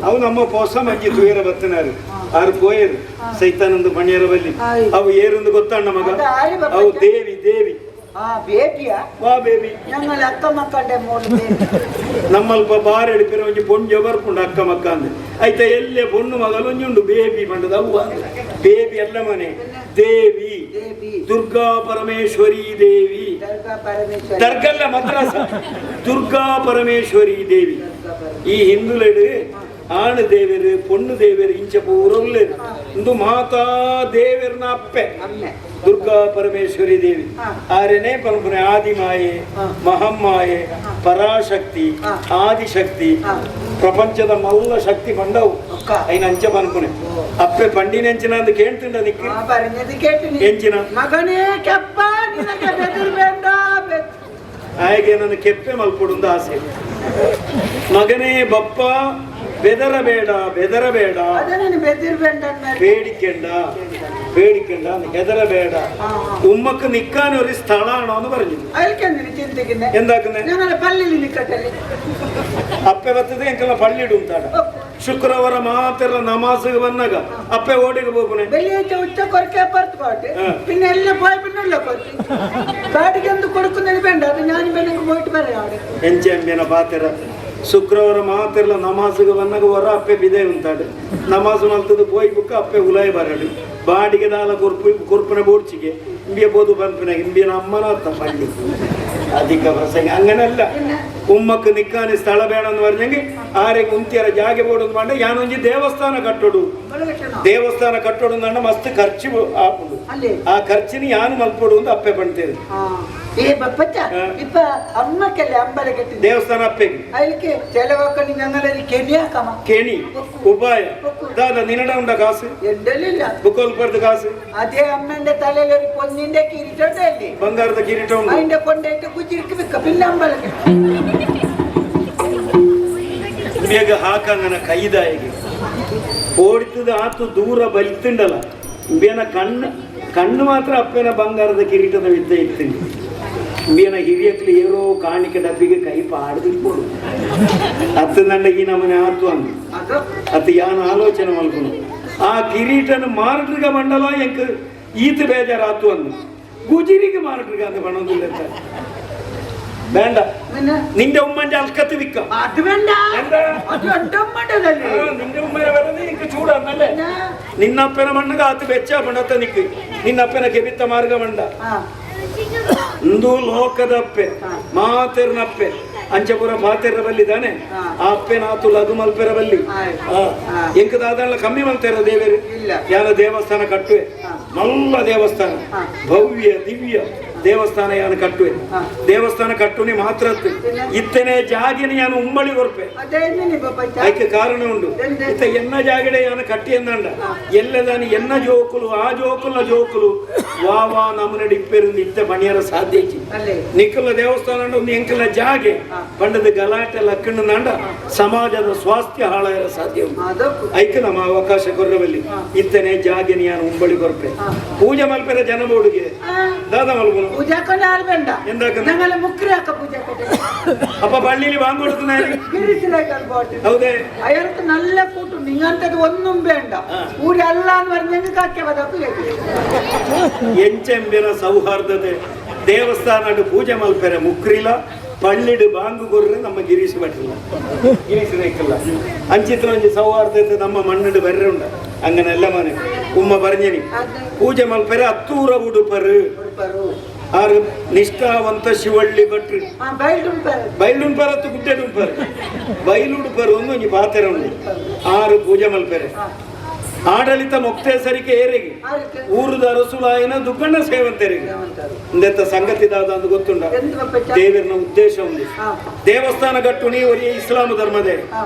ಅವು ನಮ್ಮ ಪೋಸ ಮಗ್ಗಿ ತುಯರ ಬತ್ತನಾರು ಆರು ಪೋಯರು ಸೈತಾನಂದ ಬಣ್ಯರ ಬಲ್ಲಿ ಆಯ್. ಅವು ಏರಂದು ಗೊತ್ತಣ್ಣ ಮಗ. ಅದು ಆಯ್ ಬಪ್ಪ. ಅವು ದೇವಿ ದೇವಿ. ಆ ಬೇಬಿಯ? ವಾ ಬೇಬಿ? ഞങ്ങൾ അക്ക മക്കളുടെ മോള് ബേബി. ನಮ್ಮಲ್ಪ ಬಾರ್ ಎಡಿಪಿರ ಒಂಜಿ ಪೊಂಜೆ ಬರ್ಪುಂಡು ಅಕ್ಕ ಮಕ್ಕ ಅಂದೆ ಐತ ಎಲ್ಲೆ ಪೊಣ್ಣು ಮಗಲು ಒಂಜಿ ಉಂಡು ಬೇಬಿ ಪಂಡದ ಅವ್ವ ಬೇಬಿ ಅಲ್ಲ ಮನೆ ದೇವಿ. ದೇವಿ. ದುರ್ಗಾ ಪರಮೇಶ್ವರಿ ದೇವಿ. ദുർഗാ പരമേശ്വരി. ದರ್ಗಲ್ಲ ಮದ್ರಾಸ ದುರ್ಗಾ ಪರಮೇಶ್ವರಿ ದೇವಿ. ദുർഗാ പരമേശ്വരി. ಈ ಹಿಂದುಲೆಡು ಆಣು ದೇವರು ಪೊಣ್ಣು ದೇವರು ಇಂಚ ಪೂರ ಉಲ್ಲೇರು ಇಂದು ಮಾತಾ ದೇವರನ ಅಪ್ಪೆ. അമ്മ. ದುರ್ಗಾ ಪರಮೇಶ್ವರಿ ದೇವಿ. ಹಾ. ಆರೆನೇ ಪರಪುನೆ ಆದಿಮಾಯೆ, ಹಾ. ಮಹಮ್ಮಾಯೆ, ಪರಾಶಕ್ತಿ, ಹಾ. ಆದಿಶಕ್ತಿ, ಹಾ. ಪ್ರಪಂಚದ ಮಲ್ಲ ಶಕ್ತಿ ಬಂಡವು. ಒಕ್ಕ. ಐನ ಅಂಚ ಪನ್ಪುನೆ. ಓ. ಅಪ್ಪೆ ಪಂಡಿನೆಂಚಿನ ಅಂದ್ ಕೇಳ್ತಿಂಡ ನಿಕ್ಕು. ആ പറഞ്ഞത് കേട്ടു നീ. ಎಂಚಿನ? മകനെ കെപ്പ, നിനക്ക് ബെതിർ വേണ്ട. ಆಯಗೆ ನನ್ನ ಕೆಪ್ಪೆ ಮಲ್ಪೊಡುಂದು ಆಸೆ. ಮಗನೇ ಬಪ್ಪ ಬೆದರಬೇಡ ಬೆದರಬೇಡ. അതാണ് ബെതിർ വേണ്ട. പേടിക്കണ്ട പേടിക്കണ്ട ಹೆದರಬೇಡ. ആ, ആ. ഉമ്മക്ക് നിക്കാൻ ഒരു സ്ഥലമാണോ എന്ന് പറഞ്ഞു. അയാൾക്കെന്തിനു ചിന്തിക്കുന്നേ? എന്താക്കുന്നേ? ഞങ്ങളെ പള്ളിയിൽ നിൽക്കട്ടെ. ಅಪ್ಪೆ ಬರ್ತದೆ ಎಂಕಲ್ಲ ಪಳ್ಳಿ ಇಡುಂತಾಡ ಶುಕ್ರವಾರ ಮಾತ್ರ ನಮಾಜ್ ಬಂದಾಗ ಅಪ್ಪೆ ಓಡಿಗೆ ಹೋಗುನೆ. വെള്ളിയാഴ്ച ഉച്ചക്കൊരക്കെ അപ്പുറത്ത് പോട്ടെ. ആ. പിന്നെ എല്ലാം പോയ പിന്നല്ല കൊത്തി കാട്ടിക്ക് എന്ത് കൊടുക്കുന്നത് വേണ്ട. അത് ഞാൻ പിന്നെ പോയിട്ട് പറയാം അവിടെ. ಎಂಚೆಂಬಿನ ಪಾತ್ರ ಶುಕ್ರವಾರ ಮಾತ್ರ ನಮಾಜ್ಗೆ ಬಂದಾಗ ಹೊರ ಅಪ್ಪೆ ಬಿದೆ ಉಂತಾಡು ನಮಾಜ್ ಮಲ್ತದ ಪೋಯ್ ಬುಕ್ಕ ಅಪ್ಪೆ ಉಲಾಯ್ ಬರಡು ಬಾಡಿಗೆ ದಾಲ ಕೊರ್ಪು ಕೊರ್ಪುನ ಬೋಡ್ಚಿಗೆ ಇಂಬಿಯ ಬೋದು ಪನ್ಪಿನ ಇಂಬಿಯನ ಅಮ್ಮನ ಅತ್ತ ಪಳ್ಳಿ ಅಧಿಕ ಪ್ರಸಂಗ അങ്ങനല്ല. ഉമ്മക്ക് നിക്കാൻ സ്ഥല വേണമെന്ന് പറഞ്ഞെങ്കിൽ ആരെ ഉന്തിയറ ജാಗೆ ಬೋಡು ಮಾಡ ಯಾನೊಂಜಿ ದೇವಸ್ಥಾನ ಕಟ್ಟೋಡು. നമ്മള് കെട്ടണോ? ದೇವಸ್ಥಾನ ಕಟ್ಟೋಡು ಅಂದ ಮಸ್ತ್ ಖರ್ಚು ಆಪುಂಡು. അല്ലേ? ಆ ಖರ್ಚಿನ ಯಾನು ಮಲ್ಪೊಡು ಅಂತ ಅಪ್ಪೆ ಪಣ್ತೇನೆ. ആ. ಏ ಬಪ್ಪಚ್ಚ ಇಪ್ಪ ಅಮ್ಮಕ್ಕೆಲ್ಲ ಅಂಬಲ ಕಟ್ಟಿ ದೇವಸ್ಥಾನ ಅಪ್ಪೆಗೆ ಅದಕ್ಕೆ ಚೆಲವಕ್ಕನಿ ഞങ്ങളൊരു കെണിയാക്കമ ಕೇಣಿ ಉಪಾಯ ದಾದ ನಿನ್ನಡ ಉಂಡ ಕಾಸು ಎಂಡಲಿಲ್ಲ ಬುಕ್ಕೋಲ್ ಪರ್ದ ಕಾಸು അതേ അമ്മന്റെ തലയിൽ ഒരു പൊന്നിന്റെ കിരീടമുണ്ടല്ലേ ಬಂಗಾರದ ಕಿರೀಟ ಉಂಡು അതിന്റെ കൊണ്ടായിട്ട് കുച്ചിരിക്ക് വെക്ക പിന്നെ അമ്പലം കെട്ടി. ಬೇಗ ಹಾಕಂಗನ ಕೈದಾಯಿಗೆ ಓಡಿತದ ಆತು ದೂರ ಬಲಿತುಂಡಲ್ಲ ಬೇನ ಕಣ್ಣು ಕಣ್ಣು ಮಾತ್ರ ಅಪ್ಪನ ಬಂಗಾರದ ಕಿರೀಟದ ವಿದ್ಯೆ ಇತ್ತು ಬೇನ ಹಿರಿಯಕ್ಲು ಏರೋ ಕಾಣಿಕೆ ಡಬ್ಬಿಗೆ ಕೈ ಪಾಡ್ದಿಪ್ಪೋಡು ಅತ್ತು ನನ್ನ ಈ ನಮನೆ ಆತು ಅಂದು ಅದು ಅತ್ತು ಯಾನ ಆಲೋಚನೆ ಮಲ್ಪುನು ಆ ಕಿರೀಟನ ಮಾರಟ್ರಿಗ ಮಂಡಲ ಎಂಕ್ ಈತ ಬೇಜಾರಾತು ಅಂದು ಗುಜಿರಿಗೆ ಮಾರಟ್ರಿಗ ಅಂತ ಬಣ್ಣದಿಲ್ಲ ಬೇണ്ട പിന്നെ നിന്റെ ഉമ്മന്റെ അൽക്കത്ത് വിക്ക അത് വേണ്ട എന്താ? അത് എന്റെ ഉമ്മണ്ടതല്ലേ നിന്റെ ഉമ്മനെ വരുന്നത് എനിക്ക് ചൂടാന്നല്ലേ ನಿನ್ನಪ್ಪನ ಮಣ್ಣಗ ಆತ ಬೆಚ್ಚ ಬಣತ ನಿಕ್ಕು ನಿನ್ನಪ್ಪನ ಕೆಬಿತ್ತ ಮಾರ್ಗ ಮಂಡ ആ ಇಂದು ಲೋಕದಪ್ಪೆ ಮಾತೆರ್ನಪ್ಪೆ ಅಂಚಪುರ ಪಾತೆರ ಬಲ್ಲಿದಾನೆ ಆ ಅಪ್ಪೆನಾತು ಲಘು ಮಲ್ಪೆರ ಬಲ್ಲಿ ಎಂಕ ದಾದಲ್ಲ ಕಮ್ಮಿ ಮಲ್ತೆರ ದೇವರು ಇಲ್ಲ. ಯಾನ ದೇವಸ್ಥಾನ ಕಟ್ಟುವೆ ಮಲ್ಲ ದೇವಸ್ಥಾನ ಭವ್ಯ ದಿವ್ಯ ದೇವಸ್ಥಾನ ಯಾನ ಕಟ್ಟುವೆ ದೇವಸ್ಥಾನ ಕಟ್ಟುನಿ ಮಾತ್ರ ಇತ್ತನೆ ಜಾಗಿನ ಯಾನು ಉಮ್ಮಳಿ ಕೊರ್ಪೆ ಅದೇನೇ ಬಪ್ಪಚ್ಚ ಅದಕ್ಕೆ ಕಾರಣ ಉಂಡು ಎಂದೆ? ಇತ್ತ ಎನ್ನ ಜಾಗಡೆ ಯಾನ ಕಟ್ಟಿ ಎಂದಂಡ ಎಲ್ಲದಾನಿ ಎನ್ನ ಜೋಕುಲು ಆ ಜೋಕುಲ ಜೋಕುಲು ವಾ ವಾ ನಮ್ಮನಡಿ ಇಪ್ಪೆರಿಂದ ಇತ್ತ ಬಣಿಯರ ಸಾಧ್ಯ ಇಜ್ಜಿ. ಅല്ലേ ನಿಕ್ಕಲ ದೇವಸ್ಥಾನ ಒಂದು ಎಂಕಲ ಜಾಗೆ ಪಂಡದ ಗಲಾಟೆ ಲಕ್ಕಣ್ಣಂಡ ಸಮಾಜದ ಸ್ವಾಸ್ಥ್ಯ ಹಾಳಾಯರ ಸಾಧ್ಯ ಉಂಟು ಅದಕ್ಕೂ ಐಕ್ ನಮ್ಮ ಅವಕಾಶ ಕೊರ್ರವಲ್ಲಿ ಇತ್ತನೆ ಜಾಗೆ ಯಾನು ಉಂಬಳಿ ಕೊರ್ಪೆ ಪೂಜೆ ಮಲ್ಪೆರ ಜನ ಬೋಡುಗೆ ದಾದ ಮಲ್ಪುನು പൂജാക്കൊണ്ട് ആൾ വേണ്ട എന്താക്കുന്ന? ഞങ്ങള് മുക്കിലാക്ക പൂജാക്കട്ടെ ಅಪ್ಪ ಪಳ್ಳಿಲಿ ಬಾಂಗ್ കൊടുക്കുന്ന ഗിരിശിലേക്കാൾ പോട്ടെ ಹೌದೇ അയാൾക്ക് നല്ല കൂട്ടുണ്ട് ഇങ്ങനത്തത് ഒന്നും വേണ്ട ഊരല്ല എന്ന് പറഞ്ഞെങ്കിൽ കാക്കിയവതൊക്കെ കേൾക്കും ಎಂಚೆಂಬಿನ ಸೌಹಾರ್ದತೆ ದೇವಸ್ಥಾನ ಪೂಜೆ ಮಲ್ಪೆರೆ ಮುಕ್ರಿಲ ಪಳ್ಳಿಡು ಬಾಂಗು ಕೊರ್ರೆ ನಮ್ಮ ಗಿರೀಶ್ ಭಟ್ರಿಲ್ಲ ಗಿರೀಶ್ ರೇಖಲ್ಲ ಅಂಚಿತ್ರ ಒಂಜಿ ಸೌಹಾರ್ದತೆ ನಮ್ಮ ಮಣ್ಣು ಬರ್ರೆ ಉಂಡ ಅಂಗನೆಲ್ಲ ಮನೆ ಉಮ್ಮ ಬರ್ഞ്ഞನಿ ಪೂಜೆ ಮಲ್ಪೆರೆ ಅತ್ತೂರ ಉಡುಪರು ಆರು ನಿಷ್ಠಾವಂತ ಶಿವಳ್ಳಿ ಭಟ್ರು ആ ബൈലുണ്ട് ಬೈಲುಂಪರತ್ತು ಗುಡ್ಡೆಡುಂಪರು ಬೈಲುಡುಪರು ಒಂದು ಒಂಜಿ ಪಾತೆರ ಉಂಡು ಆರು ಪೂಜೆ ಮಲ್ಪೆರೆ ಆಡಳಿತ ಮೊಕ್ತೇಸರಿಕೆ ಏರಿಗೆ ആർക്ക് ಊರುದ ಅರಸುಲಾಯನ ದುಗ್ಗಣ್ಣ ಸೇವಂತರಿಗೆ ಇಂದೆತ್ತ ಸಂಗತಿ ದಾದ ಅಂತ ಗೊತ್ತುಂಡ എന്ത് പപ്പച്ച ದೇವರನ ಉದ್ದೇಶ ಉಂಡು ആ ದೇವಸ್ಥಾನ ಕಟ್ಟುನಿ ಒರಿಯ ಇಸ್ಲಾಂ ಧರ್ಮದೇ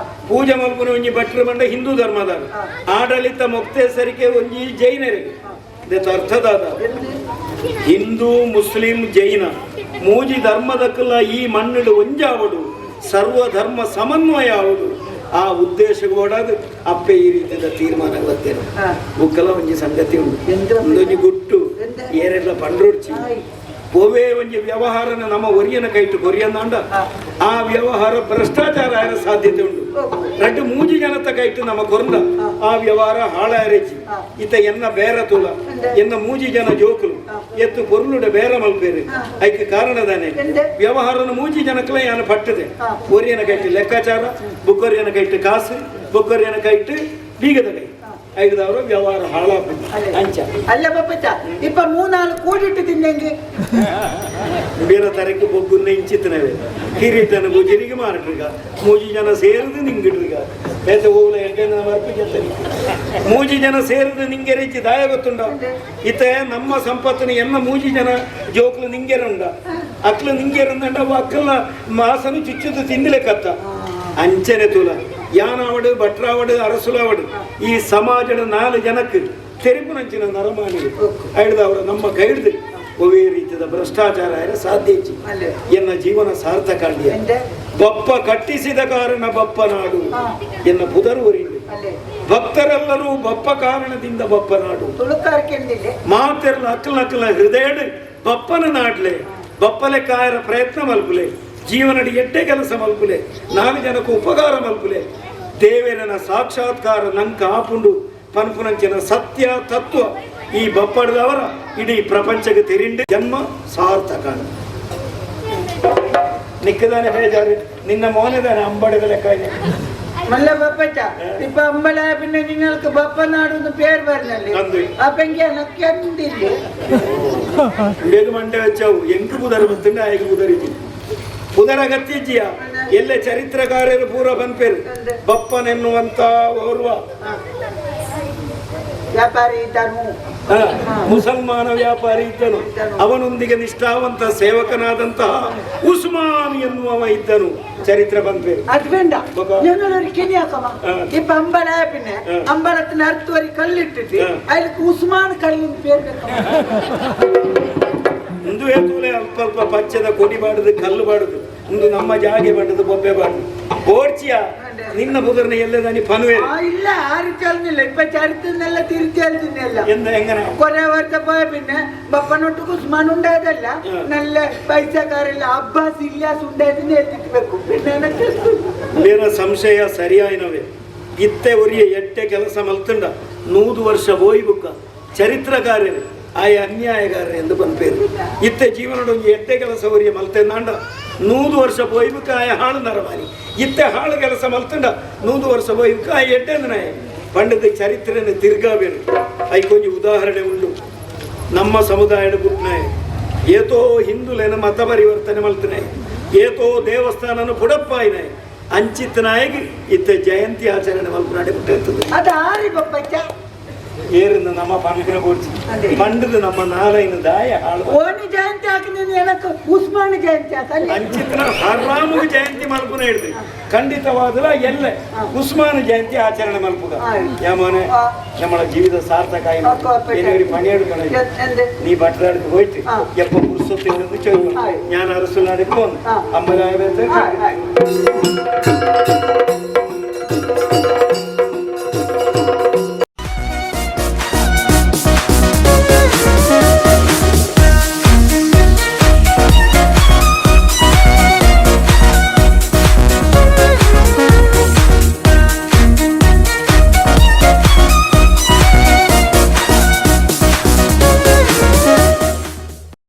ಪೂಜೆ ಮಲ್ಪುನಿ ಒಂಜಿ ಭಟ್ರು ಬಂಡ ಹಿಂದೂ ಧರ್ಮದ ಆಡಳಿತ ಮೊಕ್ತೇಸರಿಕೆ ಒಂಜಿ ಜೈನರಿಗೆ ಇದೆತ್ತ ಅರ್ಥದಾದ എന്ത് ಹಿಂದೂ ಮುಸ್ಲಿಂ ಜೈನ ಮೂಜಿ ಧರ್ಮದಕ್ಕಲ್ಲ ಈ ಮಣ್ಣಿಡು ಒಂಜಾವಡು ಸರ್ವಧರ್ಮ ಸಮನ್ವಯ ಆವಡು ಆ ಉದ್ದೇಶ ಕೂಡ ಅಪ್ಪೆ ಈ ರೀತಿಯ ತೀರ್ಮಾನ ಬರ್ತೇನೆ ആ ಬುಕ್ಕಲ ಒಂಜಿ ಸಂಗತಿ ಉಂಟು ಎಂತ? ಒಂದೊಂಜಿ ಗುಟ್ಟು ಎಂತ? ಏರೆಲ್ಲ ಪಂಡ್ರೊಡ್ಚಿ ಆಯ್. ಪೋವೇ ಒಂಜಿ ವ್ಯವಹಾರನ ನಮ್ಮ ಒರಿಯನ ಕೈಟು ಕೊರಿಯಂದಾಂಡ ಆ ವ್ಯವಹಾರ ಭ್ರಷ್ಟಾಚಾರ ಆಯರ ಸಾಧ್ಯತೆ ಉಂಟು ರಡ್ಡು ಮೂಜಿ ಜನತ ಕೈಟು ನಮ್ಮ ಕೊರ್ದ ಆ ವ್ಯವಹಾರ ಹಾಳಾಯರೆಜ್ಜಿ ಇತ ಎನ್ನ ಬೇರ ತುಲ ಎನ್ನ ಮೂಜಿ ಜನ ಜೋಕುಲು ಎತ್ತು ಪೊರ್ಲುಡೆ ಬೇರ ಮಲ್ಪೇರು ಐಕ್ ಕಾರಣದಾನೆ ಎಂತ? ವ್ಯವಹಾರನ ಮೂಜಿ ಜನಕ್ಲೆ ಯಾನ ಪಟ್ಟದೆ ಒರಿಯನ ಕೈಟು ಲೆಕ್ಕಾಚಾರ ಬುಕ್ಕೊರಿಯನ ಕೈಟು ಕಾಸು ಬುಕ್ಕೊರಿಯನ ಕೈಟು ಬೀಗದ ಕೈ ಐದವರು ವ್ಯವಹಾರ ಹಾಳಾಗ್ತದೆ അല്ലേ? ಅಂಚ അല്ല പപ്പച്ച ഇപ്പൊ മൂന്നാള് കൂടിയിട്ട് തിന്നെങ്കിൽ ಬೇರೆ ತರಕ್ಕೆ ಬೊಗ್ಗುನ್ನ ಇಂಚಿತ್ತನವೆ ಕಿರೀಟನ ಗುಜಿರಿಗೆ ಮಾರಟ್ರಿಗ ಮೂಜಿ ಜನ ಸೇರಿದು ನಿಂಗಿಡ್ರಿಗ ಬೇತೆ ಹೋಗ್ಲ ಎಡ್ಡೆ ಬರ್ಪಿಗೆ ಮೂಜಿ ಜನ ಸೇರಿದು ನಿಂಗೆ ರಿಚಿ ದಾಯ ಗೊತ್ತುಂಡ ಇತ್ತೆ ನಮ್ಮ ಸಂಪತ್ತಿನ ಎನ್ನ ಮೂಜಿ ಜನ ಜೋಕ್ಲು ನಿಂಗೆರುಂಡ ಅಕ್ಲು ನಿಂಗೆರುಂಡ ಅಕ್ಕಲ್ನ ಮಾಸನು ಚುಚ್ಚುದು ತಿಂದಿಲೆ ಕತ್ತ ಅಂಚನೆ ತುಲ ಯಾನಾವಡು ಭಟ್ರಾವಡು ಅರಸುಲಾವಡು ಈ ಸಮಾಜದ ನಾಲು ಜನಕ್ಕೆ ತೆರಿಪುನಂಚಿನ ನರಮಾನಿ ಹಿಡ್ದವರು ನಮ್ಮ ಕೈ ಹಿಡ್ದು ಒವೇ ರೀತಿಯ ಭ್ರಷ್ಟಾಚಾರ ಆದ್ರೆ ಸಾಧ್ಯ ಇಜ್ಜಿ. ಅಲ್ಲೇ. ಎನ್ನ ಜೀವನ ಸಾರ್ಥಕ ಅಲ್ಲಿಯ ಎಂತೆ? ಬಪ್ಪ ಕಟ್ಟಿಸಿದ ಕಾರಣ ಬಪ್ಪ ನಾಡು ಎನ್ನ ಪುದರು ಒರಿಂಡು ಅಲ್ಲೇ ಭಕ್ತರೆಲ್ಲರೂ ಬಪ್ಪ ಕಾರಣದಿಂದ ಬಪ್ಪ ನಾಡು ತುಳುಕಾರ್ಕೆ ಎಂದಿല്ലേ ಮಾತೆರ್ಲ ಅಕ್ಕಲ ಅಕ್ಕಲ ಹೃದಯಡ್ ಬಪ್ಪನ ನಾಡ್ಲೆ ಬಪ್ಪಲೆ ಕಾಯರ ಪ್ರಯತ್ನ ಮಲ್ಪುಲೆ ಜೀವನಡಿ ಎಡ್ಡೆ ಕೆಲಸ ಮಲ್ಪುಲೆ ನಾಲ್ಕು ಜನಕ್ಕೆ ಉಪಕಾರ ಮಲ್ಪುಲೆ ದೇವರನ ಸಾಕ್ಷಾತ್ಕಾರ ನಂಕ ಆಪುಂಡು ಪನ್ಪುನಂಚಿನ ಸತ್ಯ ತತ್ವ ಈ ಬಪ್ಪಡದವರ ಇಡೀ ಪ್ರಪಂಚಕ್ಕೆ ತೆರಿಂಡು ಜನ್ಮ ಸಾರ್ಥಕ ನಿಕ್ಕದಾನೆ ಬೇಜಾರು ನಿನ್ನ ಮೋನೆದಾನೆ ಅಂಬಡಿದ ಲೆಕ್ಕ ಇದೆ. മല്ല പപ്പച്ച ഇപ്പൊ അമ്പല പിന്നെ നിങ്ങൾക്ക് ബപ്പനാട് എന്ന് പേര് പറഞ്ഞല്ലേ എന്ത്? അപ്പൊ എങ്കി എനക്ക് എന്തില്ലേ ಬೇಗ ಮಂಡೆ വെച്ചാವು ಎಂಕ್ ಪುದರ್ ಬತ್ತುಂಡ ಆಯ್ಕೆ ಪುದರಿಜಿ ಪುದರ ಅಗತ್ಯಜ್ಜಿಯ ಎಲ್ಲ ಚರಿತ್ರಕಾರರು ಪೂರ ಬಂದ್ಪೇರು ಬಪ್ಪನೆನ್ನುವಂತ ಓರ್ವ ವ್ಯಾಪಾರಿ ಇದ್ದನು. ಮುಸಲ್ಮಾನ ವ್ಯಾಪಾರಿ ಇದ್ದನು. ಅವನೊಂದಿಗೆ ನಿಷ್ಠಾವಂತ ಸೇವಕನಾದಂತಹ ಉಸ್ಮಾನ್ ಎನ್ನುವವ ಇದ್ದನು. ಚರಿತ್ರೆ ಬಂದ್ವೆ. ಅದು ಬೇಡ. ಬೊಕ? ഞാനൊരു കിനിയാക്കമ്മ. ഇപ്പൊ അമ്പലായ പിന്നെ അമ്പലത്തിന് അടുത്ത് ഒരു കല്ലിട്ടിട്ട് അതിലേക്ക് ഉസ്മാൻ കല്ലിന് പേര് വെക്കണം. ಇಂದು ಏತೂಲೆ ಅಲ್ಪ ಅಲ್ಪ ಪಚ್ಚದ ಕೊಡಿ ಬಾಡುದು, ಕಲ್ಲು ಬಾಡುದು. ಇಂದು ನಮ್ಮ ಜಾಗೆ ಬಾಡುದು, ಬೊಬ್ಬೆ ಬಾಡುದು. ಬೋಡ್ಚಿಯ ನಿನ್ನ ಬುದರ್ನ ಎಲ್ಲದಾನಿ ಪನುವೆ. ആ ഇല്ല, ആരും ചൊല്ലുന്നില്ല. ഇപ്പൊ ചരിത്രന്നല്ല, തിരിച്ചെഴുതുന്നില്ല. ಎಂದ ಎಂಗನ? കൊറേ വർഷം പോയ പിന്നെ ബപ്പനൊട്ടുക്ക് ഉസ്മാൻ ഉണ്ടായതല്ല, നല്ല പൈസക്കാരല്ല അബ്ബാസ് ഇല്ലാസ് ഉണ്ടായതിന് എത്തിട്ട് വെക്കും. പിന്നെ എനക്ക് ಬೇರೆ ಸಂಶಯ ಸರಿಯಾಯಿನವೇ. ಇತ್ತೆ ಒರಿಯ ಎಟ್ಟೆ ಕೆಲಸ ಮಲ್ತುಂಡ 100 ವರ್ಷ ಓಯ್ಬುಕ್ಕ ಚರಿತ್ರಕಾರರು ಆಯ ಅನ್ಯಾಯಗಾರರು ಎಂದು ಪನ್ಪೇರು. ಇತ್ತೆ ಜೀವನಡೊಂಜಿ ಎಟ್ಟೆ ಕೆಲಸ ಒರಿಯ ಮಲ್ತೆಂದಾಂಡ 100 ವರ್ಷ ಪೋಯ್ಬುಕ್ಕ ಆಯ ಹಾಳು ನರಮಾನಿ. ಇತ್ತೆ ಹಾಳು ಕೆಲಸ ಮಲ್ತುಂಡ 100 ವರ್ಷ ಪೋಯ್ಬುಕ್ಕ ಆಯ ಎಡ್ಡೆ ಪಂಡದ ಚರಿತ್ರೆಯನ್ನು ತಿರ್ಗಾಬೇರು. ಐಕೊಂಜಿ ಉದಾಹರಣೆ ಉಂಡು. ನಮ್ಮ ಸಮುದಾಯದ ಗುಟ್ನಾಯ ಏತೋ ಹಿಂದುಲೇನ ಮತ ಪರಿವರ್ತನೆ ಮಲ್ತನೆ, ಏತೋ ದೇವಸ್ಥಾನನ ಪುಡಪ್ಪಾಯಿನ ಅಂಚಿತ್ ನಾಯಕ್ ಇತ್ತ ಜಯಂತಿ ಆಚರಣೆ ಮಲ್ಪನಾಡೆ ಬಿಟ್ಟಿರ್ತದೆ. അത് ആര് ബപ്പച്ച? ಏರಿಂದ ನಮ್ಮ ಪಂಪಿನ ಬೋಡ್ಚಿ. ಅದೇ. ಪಂಡದ ನಮ್ಮ ನಾಲೈನ ದಾಯ ಹಾಳು. ಓಣಿ ಜಯಂತಿ ಹಾಕಿದ್ದೀನಿ, ಎನക്ക് ಉಸ್ಮಾನ್ ಜಯಂತಿ ಹಾಕಲ್ಲಿ. ಅಂಚಿತ್ನ ಹರಾಮು ಜಯಂತಿ ಮಲ್ಪುನ ಹಿಡ್ದು ಖಂಡಿತವಾದಲ ಎಲ್ಲ ಉಸ್ಮಾನ ಜಯಂತಿ ಆಚರಣೆ ಮಲ್ಪುಗ. ಯಾಮೋನೆ ನಮ್ಮ ಜೀವಿತ ಸಾರ್ಥಕ ಆಯ್ತು. ಪಣಿಯೆಡ್ಕೊಣ. എന്ത്? നീ ഭട്ടനാടുക്ക് പോയിട്ട് എപ്പോ പുരുഷത്തിൽ നിന്ന് ചോദിക്കണം. ഞാൻ അരസുനാടേക്ക് പോന്നു അമ്പലായ ആ, ആ.